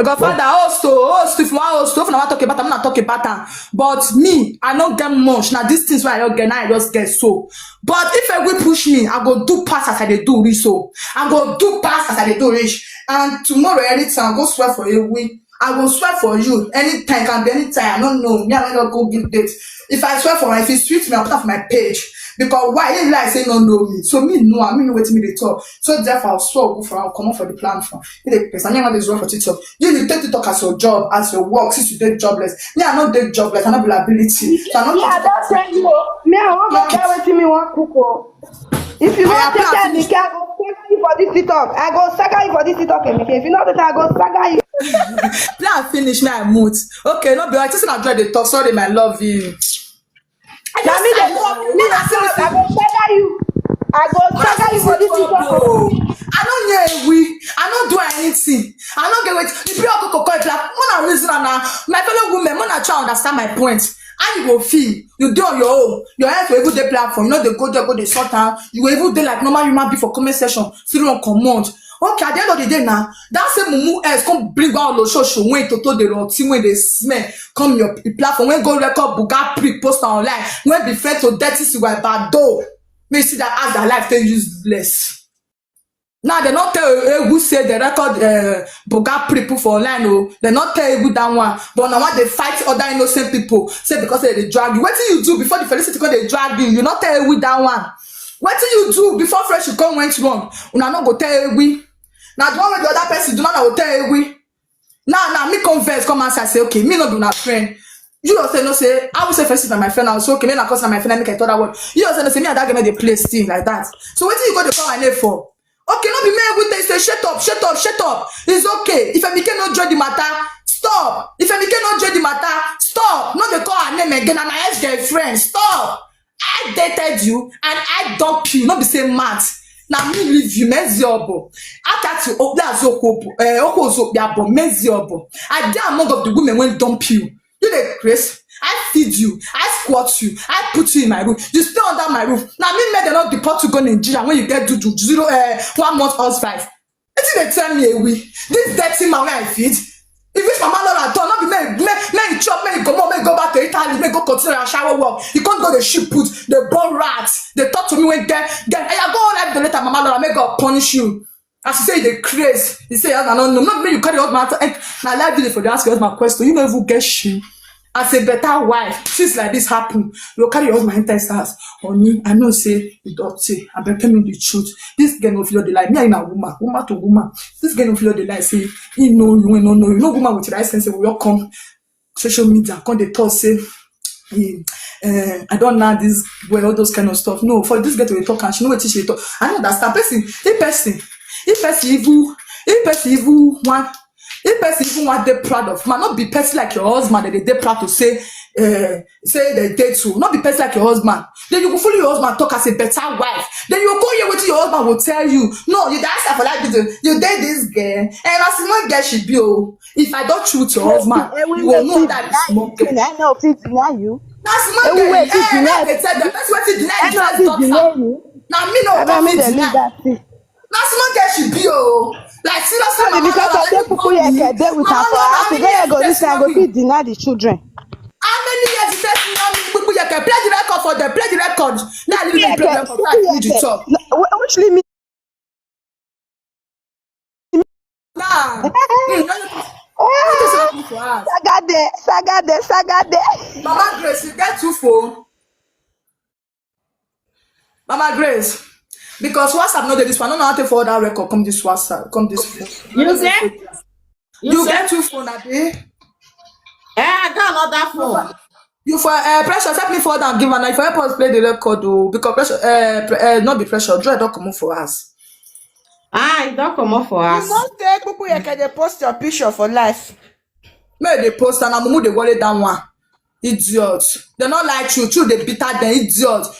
Godfather, host to host, if you want host, if you want talk about am, I'm not talk about am. But me, I don't get much. Now these things where I don't get, now I just get so. But if a will push me, I go do pass as I dey do reach so. I go do pass as I dey do reach. And tomorrow, anytime, I go swear for a week. I go swear for you. Anytime, can be anytime. I don't know. Me, I don't go give date. If I swear for her, if it sweet me, I'll put up my page. Because why? He like say no know me. So me know, I mean wetin me dey talk. So therefore, I'll swear go for her, come up for the plan for. You dey person, you want this work for TikTok. You, you take TikTok as your job, as your work, since you dey jobless. Me, I not dey jobless, I not be liability. So I not. Yeah, I don't tell you. Me, I want to tell wetin me want cook o. If you want to tell me, I go saga you for this TikTok. I go saga you for this TikTok, Emike. If you know that, I go saga you. Plan finish me, I mute. Okay, no be right. Since I try to talk, sorry, my love you. Now me dey talk, me dey talk, I go saga you. I go saga you for this TikTok. I don't hear a we. I don't do anything. I don't get wait. The prayer coco call black. Mona reason now. My fellow women, Mona try understand my point. How you go feel? You do on your own. Your head will even dey platform. You know they go there, go they sort out. You will even dey like normal human being for comment section. Still don't comment. Okay, at the end of the day now, that same mumu else come bring out Oloshoso when Toto dey rot, when dey smell, come your p- platform, when go record Buga Prick post am online, when be friend to dirty Siwa Bado. May you see that as their life dey useless. Now they not tell Egu say they record uh, Buga Prick put for online. Oh, they not tell Egu that one. But now what they fight other innocent people say because they dey drag you. What do you do before the Felicity come dey drag you? You not tell Egu that one. What do you do before friendship come went wrong? Una no go tell Egu. Now the one with the other person do not go tell Egu. Now now me come vex come answer say okay me no be una friend. You don't say no say I will say first na my friend. I will say okay me na cause na my friend I make I thought that one. You don't say no say me and that girl no dey play still like that. So what do you go dey call my name for? Okay, no be me every time say shut up, shut up, shut up. It's okay. If Emike no join the matter, stop. If Emike no join the matter, stop. No dey call her name again. Na my ex-girlfriend. Stop. I dated you and I dump you. No be say mad. Na me leave you, Meziobo. Akati Obiazokobo, eh, Okozobiabo, Meziobo. I dey among of the women wey dump you. You dey craze. I feed you. I squat you. I put you in my room. You stay under my roof. Na me make dem no deport you go Nigeria when you get do do zero eh, one month husband. Wetin dey tell me ewi? This dirty man wey I feed? If this mama Laura turn, no be make make make you chop, make you comot, make you go back to Italy, make you go continue your shower work. You come go dey shit put, dey born rat, dey talk to me when get get. Hey, I go on live later, mama Laura, make God punish you. As you say you dey craze, you say I don't know. Not me you carry out my eh, na live video for the ask your husband question. You no even get shame. As a better wife, things like this happen. You carry your husband enter his house. Honey, I know say you don't say. I beg tell me the truth. This girl no feel the lie. Me, I'm a woman, woman to woman. This girl no feel the lie. Say he know you, he no know you. No woman with the right sense will come social media come dey talk say eh, eh, I don't know this way all those kind of stuff. No, for this girl to dey talk and she know wetin she dey talk. I no understand person. If person, if person even, if person even want, if person even want dey proud of man, not be person like your husband that they dey proud to say, uh, say they dey too. Not be person like your husband. Then you go follow your husband talk as a better wife. Then you go hear wetin your husband will tell you. No, you dey ask her for that video. You dey this girl, and as you no get she be oh. If I don't shoot your husband, you will know that is small girl. I no fit deny you. Na small girl. Everywhere fit deny. They tell them person wetin deny the first daughter. Na me no come fit deny. Na small girl she be oh. Like seriously, no be because I take pupu yeke dey with her for house. Today I go this I go fit deny the children. How many years you take to know me? Pupu yeke, play the record for them. Play the record. Now leave me play the record. I need to talk. Which limit? Nah. Mm, no, no, no. Sagade, sagade, sagade. Mama Grace, you get two phone. Mama Grace, because WhatsApp no dey this one. No, no, I take for that record. Come this WhatsApp. Come this phone. You say? You get two phone, abi? Eh, I got another phone. You for uh, pressure, help me forward and give her. If I help us play the record, oh, because pressure, uh, pre- uh, not be pressure. Joy don't come for us. Ah, it don't come up for us. You know say people you can dey post your picture for life. May they post and I'm they worry that one. Idiot. They not like you. True they bitter them idiot.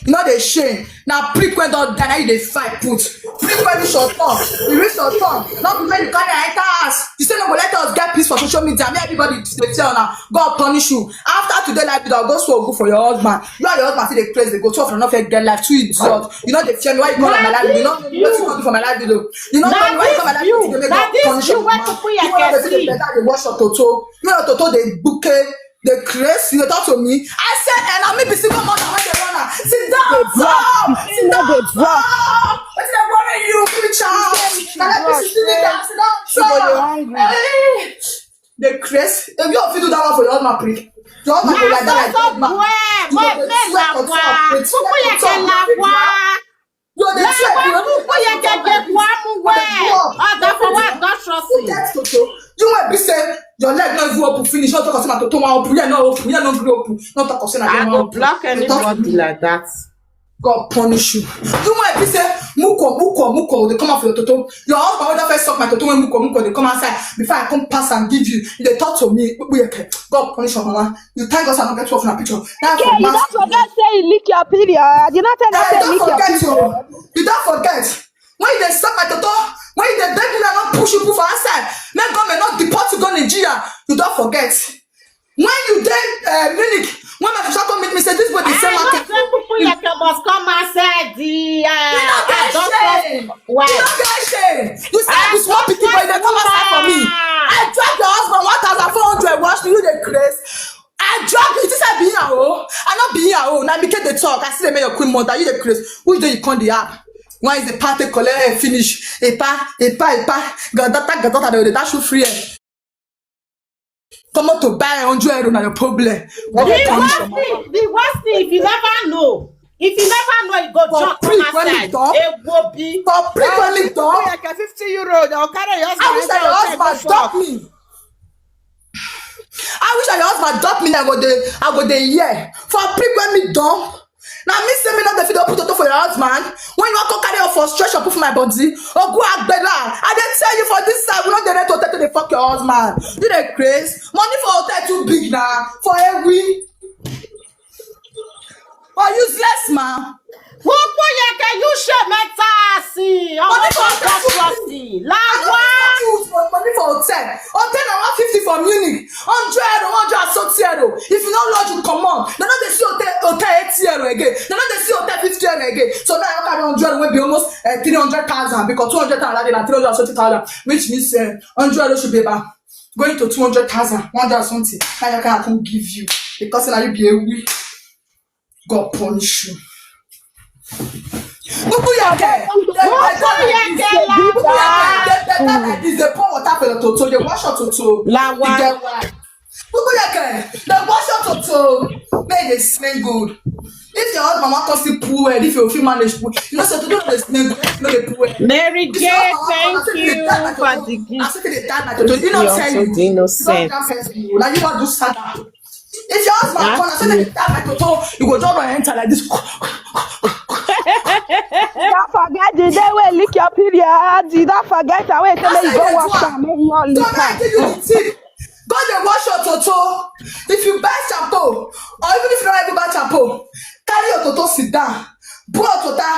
You know they shame. Now prick when don't die. Now you dey fight put. Prick when you short tongue. You reach your tongue. Not be when you carry enter us. You say no go let us get peace for social media. May everybody dey tell now. God punish you. After today, like you go so good for your husband. You and your husband see the place they go to for not get life. Too idiot. You know they fear me. Why you come on my life? You know what you come do for my life? You know why you come my life? You make God punish you. You want to see better. They wash your toto. You know toto they bouquet. They craze. You talk to me. I said, and I may be single mother when they run her. Sit down. Sit down. Sit down. Wetin dey worry you, preacher? Na like this is still there. Sit down. Hey. They craze. If you fit do that one for your husband, prick. Your husband go like that, like that man. You go dey sweat on top, dey sweat on top. You dey sweat, you dey sweat on top like this. Who get toto? You might be say your leg no even open finish. No talk say na toto wan open. Yeah, no open. Yeah, no gree open. No talk say na toto wan open. I go block anybody like that. God punish you. You might be say muko muko muko dey come out for your toto. Your husband wey don first suck my toto when muko muko dey come outside before I come pass and give you. You dey talk to me. God punish your mama. You thank God say I no get two of una picture. Now for you don forget say you lick your period. You no tell us say you lick your period. You don forget. When you dey suck my toto, when you dey beg me, I no push you put for outside. Make government no deport you go Nigeria. You don forget. When you dey uh, Munich, When my sister come meet me, say this boy dey sell market. People like must come outside the uh, You no get shame. You no get shame. You say I be small pikin, but you dey come outside for me. I drag your husband one thousand four hundred, wash me, you dey craze. I drag you, this I be here, oh. I not be here, oh. Now because they talk, I see them make your queen mother, you dey craze. Which day you come the app? Why is the party collect eh, finish? A pa, a pa, a pa. Gandata, gandata, they dey dash you free. Eh. Come out to buy hundred euro na your problem. What The will punish worst your mama? thing, the worst thing, if you never know, if you never know, you go For jump prick come when outside. it done, A will be. For prick when it done, Like a fifty euro, they'll carry your I wish husband that your enter husband hotel, go dump shop. me. I wish that your husband dump me. I go dey, I go dey here. For prick when me dump. Now me say me not the fit put toto for your husband. When you want to carry your frustration put for my body, oh go agbela. I dey tell you for this side, we not dey rent hotel to dey fuck your husband. You dey craze. Money for hotel too big now. For a week. Oh, useless man. Púpọ̀ yẹ kẹ́ yóò ṣe mẹ́ta sí i. Ọmọ Money tó for ń tọ́ hotel too pọ̀ big. sí i. I don't Láwa. want you for money for hotel. Hotel na one fifty for Munich. Hundred euro, hundred and something euro. If you no lodge, you comot. They no dey see hotel, hotel eighty euro again. They no dey see hotel fifty euro again. So now you carry hundred euro, wey be almost uh, three hundred thousand because two hundred thousand na three hundred and something thousand, which means uh, hundred euro should be about going to two hundred thousand, one hundred and something. Now you can come give you because now you be a weak. God punish you. Bubu yake, they better like this. Bubu yake, they better like this. They pour water for your toto. They wash your toto. Lawa. You get why? Bubu yake, they wash your toto. Make they smell good. If your husband want to see pool, if you feel manage pool, you know so to do the smell good. You know the pool. Mary If J, your husband thank want to see you the for the I gift. say they die like toto. You You're not so tell you. innocent. Now you not do sad. If your husband Huh? come and say they die like toto, you go just run enter like this. You don't forget the day we lick your period. You don't forget the way to That's make you how go you wash do am, make you all So lick now I am. give you the tip. Go dey wash your toto. If you buy shampoo, or even if you don't even buy shampoo, carry your toto sit down. Pour your toto,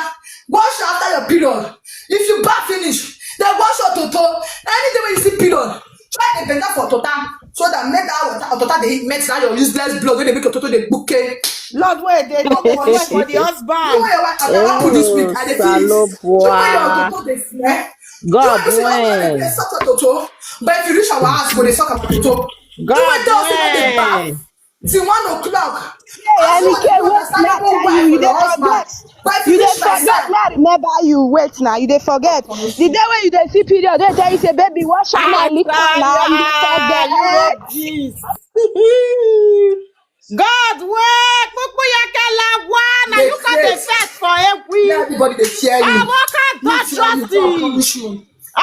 wash after your period. If you bath finish, then wash your toto. Anything when you see period, try to bend down for tota so that make that water or tota dey make that your useless blood wey dey make your toto dey gbuke. Lord, where they talk for for the You husband. wear your wife and I put this week, I dey feel it. You wear your toto dey smell. You God want to say your husband dey when. suck your toto, but if you reach our house, go dey suck our toto. You God went down say make dey bath when. till one o'clock. Hey, As you Enike, want to wait, understand me I even tell wife you, you with your dey husband, forget. but if You you dey reach my forget. side, Me I remember you. Wait now, you dey forget. The day when you dey see period, they tell you say, "Baby, wash your Ah, hand, lick am now." You dey ah, forget. you Jesus. God wey, Púpọ̀ yẹ kẹ́ Lawa. Now dey you can dey craze. first for a Make week. everybody dey fear you. Àwọn kan You fear you, God dọ́jọ́sì. punish you.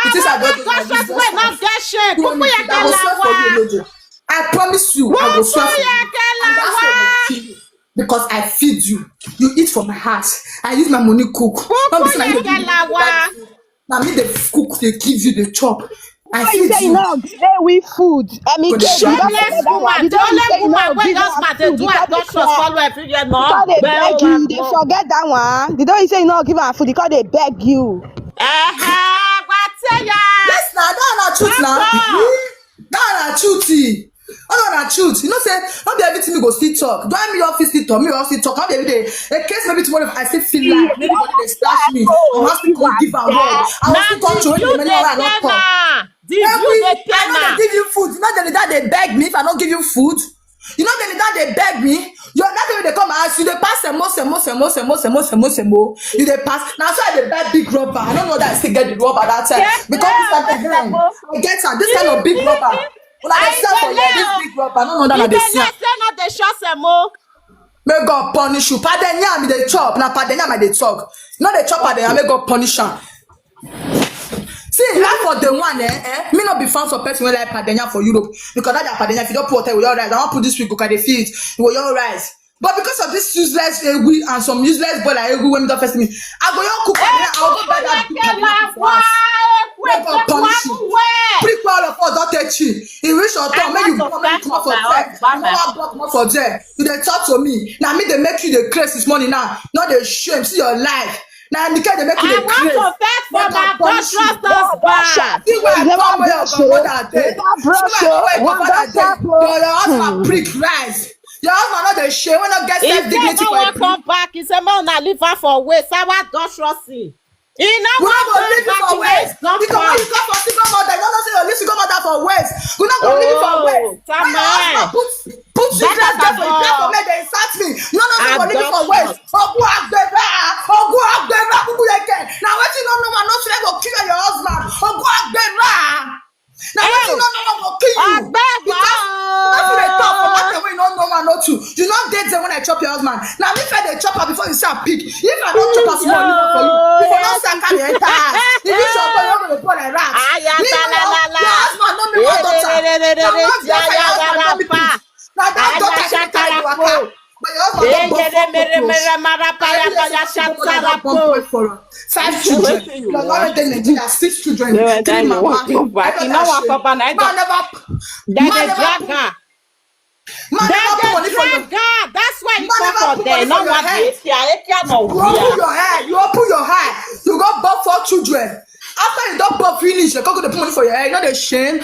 It is Àwọn about kan the dọ́jọ́sì wey no resistance. get shame. You want Púpọ̀ me yẹ to, kẹ́ I go swear for you, Lawa. Olojo. I promise you, I go swear Púpọ̀ for you. yẹ kẹ́ And that's why I Lawa. will kill you. Because I feed you. You eat from my house. I use my money cook. Not be Púpọ̀ say na yẹ you kẹ́ dey Lawa. provide food. Na me dey cook, dey give you the chop. I Why you feed say you you. no give we food? Emike, But the you don Shameless forget that one. woman. You The don only say you woman no wey give her husband dey food do her because they doctors beg. Follow everywhere. No, Because they bẹ́ẹ̀ beg wà you, you dey mọ́. Forget that one. They don say you no give her food because they beg you. Ẹ̀hẹ́, wá tẹ́yà. Yes, na that na truth na. Doctor. That na truth. That na truth. You know say not be everything we go still talk. Do I me office still talk? Me office still talk. Not be every day. In case maybe tomorrow if I still feel like maybe body dey scratch me. I must still come give am word. I Na must still come the to view him many dey hour I pay not talk. na. The view Every dey pay I know na. they give you food. You know they that they beg me if I don't give you food. You know they that they beg me. You that time they come and ask you they pass semo semo semo semo semo semo semo. You they pass. Now so I dey buy big rubber. I don't know that I still get the rubber that time because this time I get am. I get am. This kind of big rubber. Una dey sell for here this big rubber. I don't know that I dey sell. Say no dey show semo. May God punish you. Pardon me, I dey chop. Na pardon me, I dey talk. No dey chop pardon me. May God punish am. See, life for the one, eh, eh. Me not be fans of person wey like pardon for Europe because that pardon if you don't put hotel with your rice, I want put this week go carry feed with your rice. But because of this useless egwu and some useless boy like egwu wey me don first me, I go your cook pardon. I go buy that big pardon for us. May God punish you. People all of us don't take you. He reach your turn. Make you come, make you come out for there. You know what block come out for there. You dey talk to me. Now me they make you the craze this morning now. Not the shame. See your life. Now the guy they make you I the want craze. to first for Make my God punish you. Doctor's husband. See why Never come where your brush o. grandmother dey. Never brush See why o. come where your One grandmother dey. doctor o. Your your husband prick rice. Your husband no dey shame, wey no get He self say dignity no for a wan prick. come back. He say make una leave her for waste. Our dust Rossi. He no We no wan go come leave you back. for He waste. Because when you come for single mother, you no know say you leave single mother for waste. We no go leave you for waste. Oh, When your husband Samuel. put put That children is there for you, pray for above. me, they insult me. You no know say you go leave you for waste. Adoption. Ogun agbera, ogun agbera, kuku yeke. Na wetin you no know, man, no fit go kill your husband. Ogun agbera. Na wetin you no know, man, go kill you. Because you no fit dey talk for matter wey you no know, man, no too. You no dey there when I chop your husband. Na me first dey chop am before you say I pick. If I don chop am small, leave am for you. If I don say I carry enter house, if you chop am, you no go dey pour like rat. Leave am. Your husband no make one daughter. Na one daughter your husband no make it. Na that daughter she dey carry the waka. But your husband don born four cockroach. Na every year since you go mother don born boy for am. Five children. Wetin you Plus want? Already Nigeria, six children. No, Three that you mama. want come back. You Everybody know what shame. Papa na Man never, Dem man dey never drag put, her. man Dem never put dey money for your drag her. That's why you man come never for put there. money No for your one head. Dey here. Ekia no You open where. your hair. You open your hair. You go born four children. After you don born finish, you go dey put money for your hair. You no dey shame.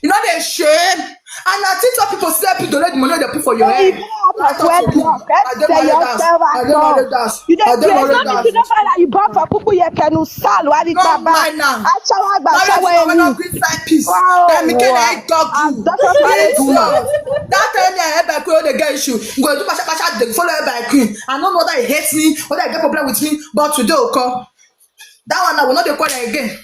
You no dey shame. And na TikTok people still help you donate the money wey dem put for your Say you head. Go out of wedlock. Help I dey say married house. Yourself I at dey all. Married house. You dey I dey play. Married No be house. To know that you born for kuku yekenu sal wari Don't baba. Mind now. Achawa gba Now you achawa know when eni. Not green side piece. Wow. That me can I dog you. That time me I head back when they get issue. You go do pasha pasha, they follow head by queen. I don't know whether he hates me, whether he get problem with me, but today will come. That one I will not dey quarrel again.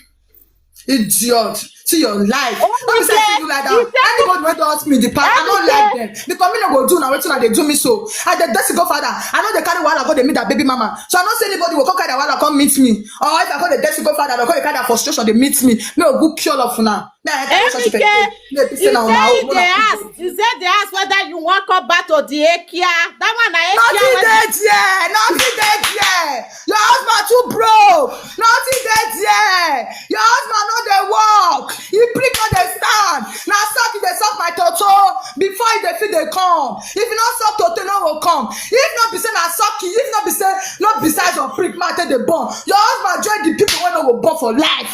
Idiot. See your life. Don't be say you like that. Anybody wey don hurt me in the past, I don't like them. Because me no go do na wetin I dey do me so. I dey desi go father. I no dey carry wahala go dey meet that baby mama. So I no say anybody go come carry that wahala come meet me. Or if I go dey desi go father, I go dey carry that frustration dey meet me. Me go pure love for now. Me I enter relationship again. Me be say na una own. He say they ask whether you wan come back to the Ekia. That one na Ekia. Nothing dey there. Nothing dey there. Your husband too broke. Nothing dey there. Your husband no dey work. He prick no dey stand. Na suck he dey suck my toto before he dey fit dey come. If he no suck toto, he no go come. If no be say na suck he, if no be say no be size of prick man take dey born, your husband join the people wey no go born for life.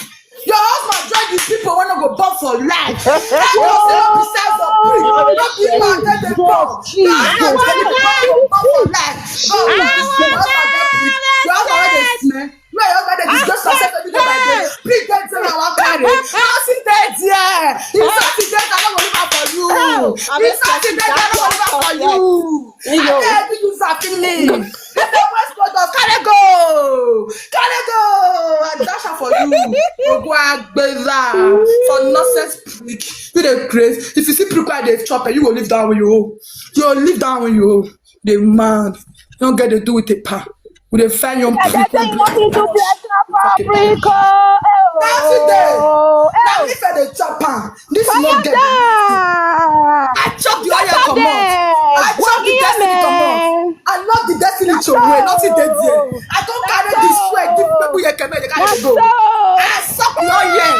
Your husband join the people wey no go born for life. That was no be size of prick. No be man take dey born. Your husband join the people wey no go born for life. God, your husband get prick. Your husband wey dey smell. Where your husband dey disgrace yourself every day by day. Prick get say na wan carry. Nothing dey there. If something dey there, I no go leave am for you. If something dey there, I no go leave am for you. I dey help you use am finish. If you waste product, carry go. Carry go. I dash am for you. Ogun agbera. For nonsense prick. You dey craze. If you see prick wey dey chop, you go leave that one you owe. You go leave that one you owe. Dey mad. You don't get to do with a pa. We dey find young people. Nothing dey. Now if I dey chop am, this is not get. I chop the oil comot. I chop the destiny comot. I love the destiny to way. Nothing dey there. I don carry the sweat. Give people here can make they carry go. I suck the oil.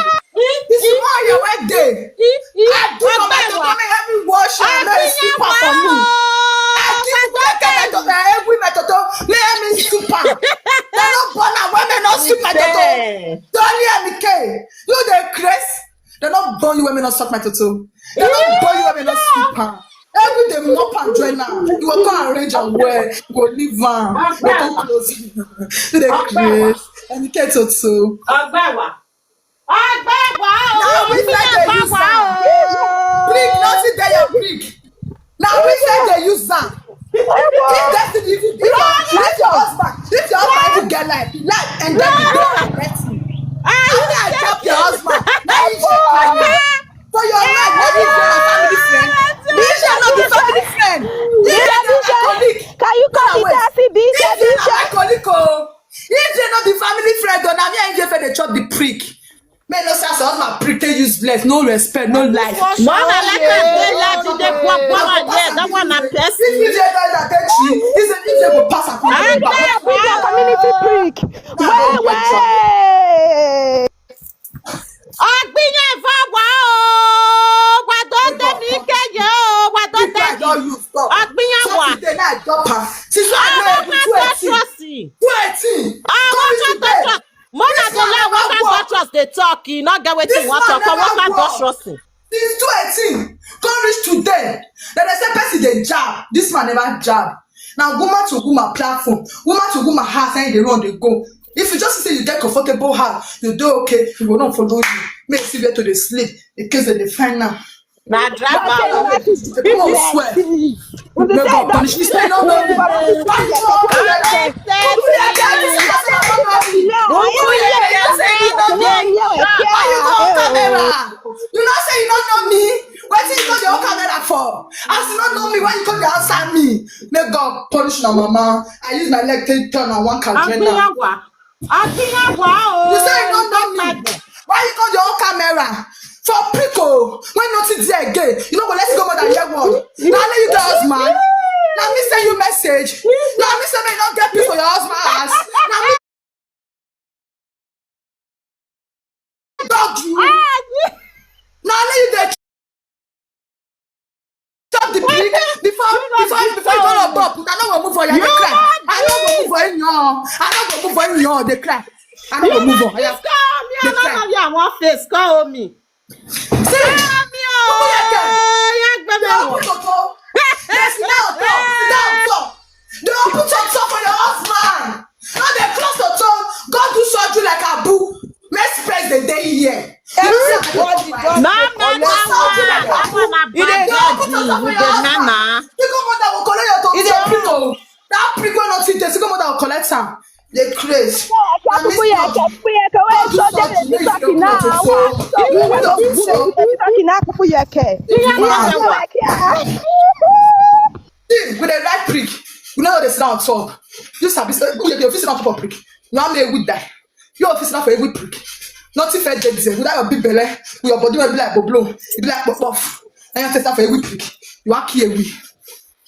This is why you went there. I do for my daughter, make help me wash her, make me sweep her for me. I give you my daughter, every my daughter, make help me sweep her. They no born her, women no sweep my daughter. Don't hear me, K. You dey craze. They no born you, women no suck my daughter. They no born you, women no sweep her. Every day mop and join her. You go come arrange am well. You go leave am. You go come close am. You dey craze. And you get to too. Ọgbẹ́wà. Ọgbẹ́wà o. Now we say they use am. Prick, nothing dey your prick. Now we say they use am. If destiny, if, if your, if your husband, if your husband even get life, life and then you go and let me. After I drop your husband, now you should call me. For your life, no be say na family friend. This shey no be family friend. This shey na my colleague. Can you call me Tessie? This shey na my colleague o. If they no be family friend o, na me and J F dey chop the prick. Me no say as husband prick, dey useless, no respect, no life. One like that dey life, e dey go go on here. That one na person. If you dey know that take you, if you dey go pass am. Community prick. Wait, wait. Ọgbìyàn fọwọ́ o, wà tó tẹ̀mí kéye o, wà tó tẹ̀mí. Ọgbìyàn wà. Since I know you, two eighteen. Two eighteen. Come reach today. More than the law, what kind of trust they talk? You not get wetin you want to talk. What kind of trust? Since two eighteen, come reach today. Then they say person dey jab. This man never jab. Na woman to woman platform, woman to woman house, na him dey run dey go. If you just say you get comfortable house, you dey okay, you go run follow you. Make you see where to dey sleep in case dem dey find am. Na drama. People swear. May God punish me. Say no, no. Why you come here? Why you come on camera? You know say you don't know me. Wetin you go dey on camera for? As you don't know me, why you come dey answer me? May God punish una mama. I use my leg take turn and one can join am. Agbinyawa. Agbinyawa o. You say you don't know me. Why you come dey on camera for prick o? When nothing dey again, you no go let go more than year one. Na only you get husband. Na me send you message. Na me say make you no get peace for your husband house. Na me dog you. Na only you dey chop the prick before before before you follow up. I no go move for you, I dey cry. I no go move for you, I no go move for you, dey cry. I no go move for you. Come here, none of you I wan face. Come hold me. See, come here, girl. Dey open toto. Dey sit down talk, sit down talk. Dey open toto for your husband. No dey close toto. Go do surgery like Abu. Make space dey dey here. Everybody just dey collect. Go surgery like Abu. Dey open toto for your husband. Single mother go collect your toto. That prick wey no fit dey, single mother go collect am. Dey craze. Akuku yeke, akuku yeke, wey so dey dey talk now. Talk now, akuku yeke. See, we dey like prick. We no dey sit down talk. You sabi say you dey fit sit down for prick. You wan make we die. You fit sit down for every prick. Nothing fit dey there. Without your big belle, with your body wey be like boblo, e be like pop off. And you sit down for every prick. You wan kill we.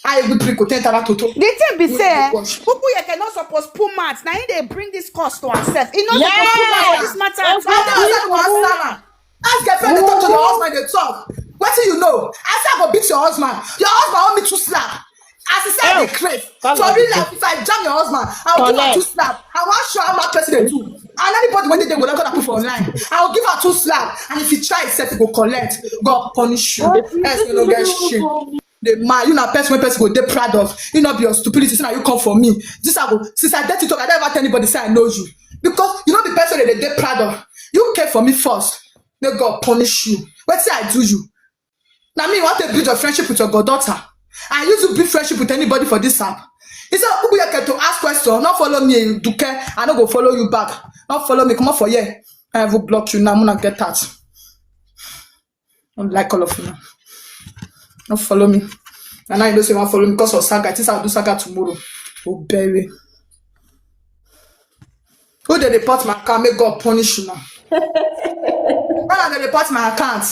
I will drink go ten tara toto. The thing be say, eh, Pupu Yeke no suppose put mouth. Na him dey bring this curse to herself. He no suppose put mouth for this matter at all. Ask girlfriend dey talk to your husband, dey talk. Wetin you know? I say I go beat your husband. Your husband want me to slap. As he say I dey craze. For real life, if I jam your husband, I will give am two slap. I wan show how mad person dey do. And anybody wey dey there go don put for online. I will give am two slap. And if he try himself, he go collect. God punish you. Else you no get shame. The man, you na person wey person go dey proud of. You no be your stupidity, say na you come for me. This I go, since I dey TikTok, I never tell anybody say I know you. Because you no be person wey dey dey proud of. You came for me first. May God punish you. Wetin I do you? Na me want to build your friendship with your goddaughter. I use to build friendship with anybody for this app. He said, "Who you get to ask question? Not follow me, Duke. I no go follow you back. Not follow me. Come on for here. I will block you now. I'm gonna get out." Don't like all of you. Don't follow me. And now you don't say you want follow me because of saga. This I'll do saga tomorrow. Oh, baby. Who dey report my account? May God punish you now. When I dey report my account,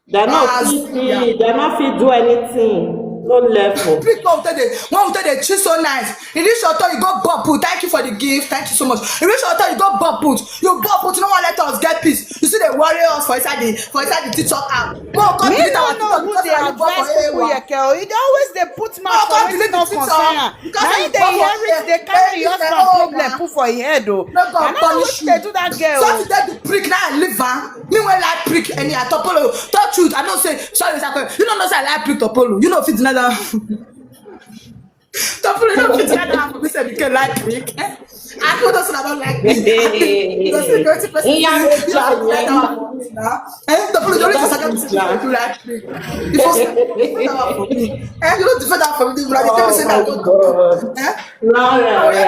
they no fit, they no fit do anything. No level. People tell dey, one tell dey choose so nice. You reach your turn, you go bump. Thank you for the gift. Thank you so much. You reach your turn, you go bump. You bump. No one let us get peace. You see, they worry us for inside the for inside the TikTok app. Mo come delete our TikTok because I bump for everyone. Yeke o. He dey always dey put mouth for wetin no concern am. Na him dey inherit, dey carry husband problem put for him head o. I no know wetin dey do that girl o. So today the prick now I leave am. Me wey like prick anyhow. Topolo, talk truth. I know say sorry, sir. You no know say I like prick, Topolo. You no fit deny that. Topolo, you no fit deny that. Me say because I like prick. Eh? I know those that don't like me. You go say wetin person do. You have to deny that one for me now. Eh? Topolo, the only person I can say you like prick. You first defend that one for me. Eh? You no defend that one for me. You like tell me say that. Eh? No, no, no.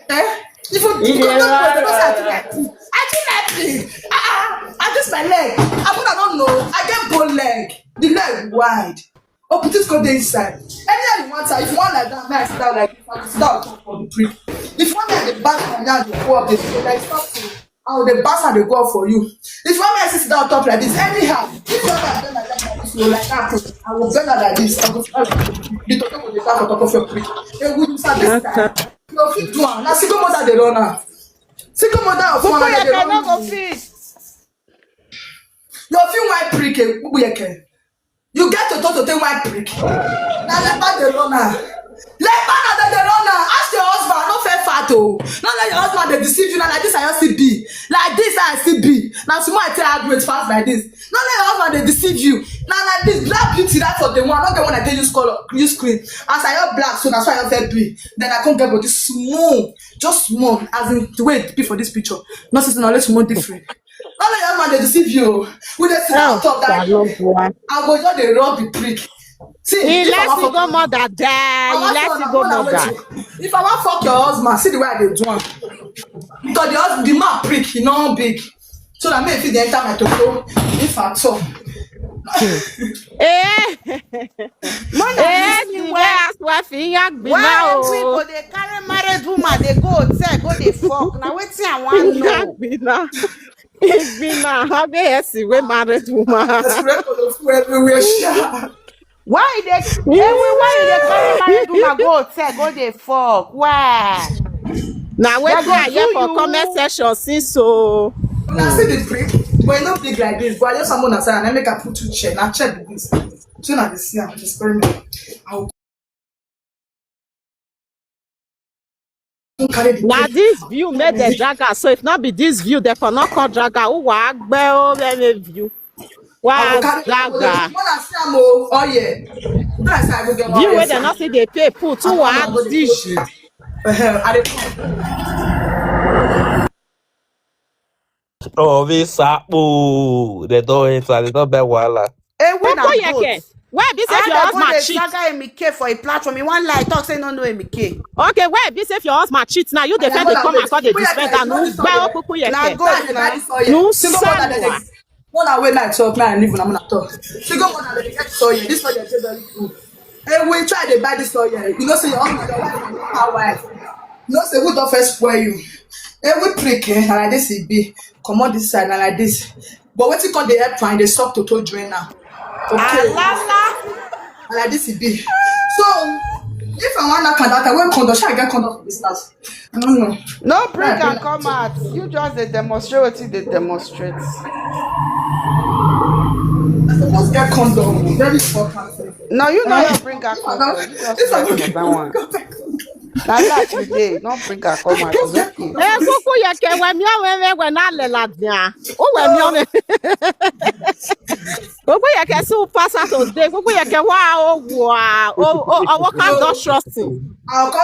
Eh? If you go talk about the person, I do like prick. I do like prick. Ah, ah, I just my leg. I put I don't know. I get bow leg. The leg wide. Oh, put it go dey inside. Anyhow you want her. If you want like that, make I sit down like this. I go sit down on top of the prick. If you want me, I dey back my hand, dey go up, dey go like something. I will dey back and dey go up for you. If you want me, I sit down on top like this. Anyhow, if you want me, I bend my leg like this, you go like that. I will bend her like this. I go sit down like this. The toto go dey back on top of your prick. Hey, we sabi this time. You fit do am. Na single mother dey run am. Single mother of one hundred dey run am. Go fit. You fit whine prick, eh, Pupu Yeke. You get toto to take whine prick. Na leper dey run am. Leper na dem dey run am. Ask your husband, no fair fat o. No let your husband dey deceive you. Na like this I just still be. Like this I still be. Na small I take hard weight pass like this. No let your husband dey deceive you. Na like this, black See that for the one, not the one I tell you color, use screen. As I have black, so that's why I have do it. Then I can't get body small, just small, as in the way it be for this picture. Not something unless small different. All of your man they deceive you. We dey sit on top that. I go just dey rub the prick. See, if I wan fuck your husband, I wan fuck your husband, wait. If I wan fuck your husband, see the way I dey do am. Because the husband, the man prick, he no big. So that me fit dey enter my toto if at all. Eh, anyway, as wife, you gbina Why we go o. Dey carry married woman dey go hotel go dey fuck? Na wetin I wan know. Gbina. Gbina. How be esi wey married woman? Respect for the food everywhere. Sha. Why you dey eh, why you dey carry married woman go hotel go dey fuck? Why? Na Dem wetin go I hear do for you. Comment section since o. Una see the prick, but e no big like this. But I just someone aside and I make I put two chair. Na chair be this. So na the see am, the experiment. I will carry the Na prick. this view make dem drag am. So if not be this view, dem for not come drag am. Who wa gbe o any view? I will Wa carry. I drag will dey. am. When I see am o, oh yeah. When I say I go get one. View wey Yes, dem not see dey pay put. Who wa dish? Uh-huh. I dey come. Oh, this Sapo. They don't enter, they don't buy wahala. Ewu na Koko yeke. goat. Why be say How your dem go husband dey cheat? Zaga Emike for a platform? He wan lie talk say no know Emike. Okay, why be say if your husband cheat now? You dey I first know dey that come way. and come dey Koko yeke, disrespect you and know who this gbe story. okuku yeke. Na That goat is na. that this story. No Single mother dey sandwa. One hour wey night talk, now I leave una, una talk. Single mother dey get this oil. This oil dey very good. Hey, we try dey buy this oil. You know say your husband, your wife, na local wife. You know say who don first spoil you? Every prick, eh, na like this e be. Comot this side, na like this. But wetin come dey help am, dey suck toto drain am. Okay. Alala. Na like this e be. So if I wan knock am that time, wey condom, shall I get condom for this house? I don't know. No bring am come out. You just dey demonstrate wetin dey demonstrate. I suppose get condom. Very important. No, you no Eh? go bring am If I come don't, out. You just if I get don't get another one. condom, Na that you dey. No bring am come out. It's okay. Eh, kuku yeke we mi ome we na le la dia. O we mi ome. Kuku yeke su pasa today. Kuku yeke wa o wa. O o o what kind of trusting? I'll come